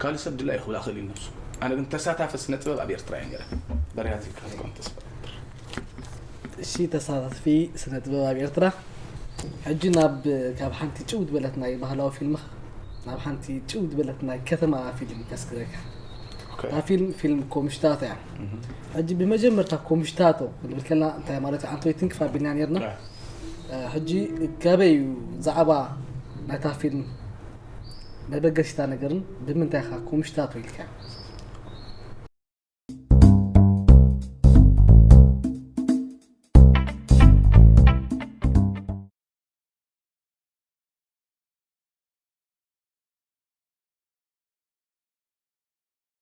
ካልእ ሰብ ድላዩ ክብል ኣኽእል እዩ ነብሱ። ኣነ ግን ተሳታፊ ስነ ጥበብ ኣብ ኤርትራ እየ ነይረ። በርያት ኢልካ ክትኮን ተስፋ እገብር። እሺ፣ ተሳታፊ ስነ ጥበብ ኣብ ኤርትራ። ሕጂ ናብ፣ ካብ ሓንቲ ጭው ዝበለት ናይ ባህላዊ ፊልምኻ ናብ ሓንቲ ጭው ዝበለት ናይ ከተማ ፊልም ከስግረካ። ኦኬ። እታ ፊልም፣ ፊልም ኮምሽታቶ እያ። ሕጂ ብመጀመርታ ኮምሽታቶ ክንብል ከለና እንታይ ማለት እዩ? ኣንቶይ ትንክፍ ኣቢልና ነርና። ያ። እ፣ ሕጂ ገበይ እዩ ዛዕባ ናይታ ፊልም መበገሲታ ነገርን ብምንታይ ኢኻ ኮምሽታቶ ኢልካ?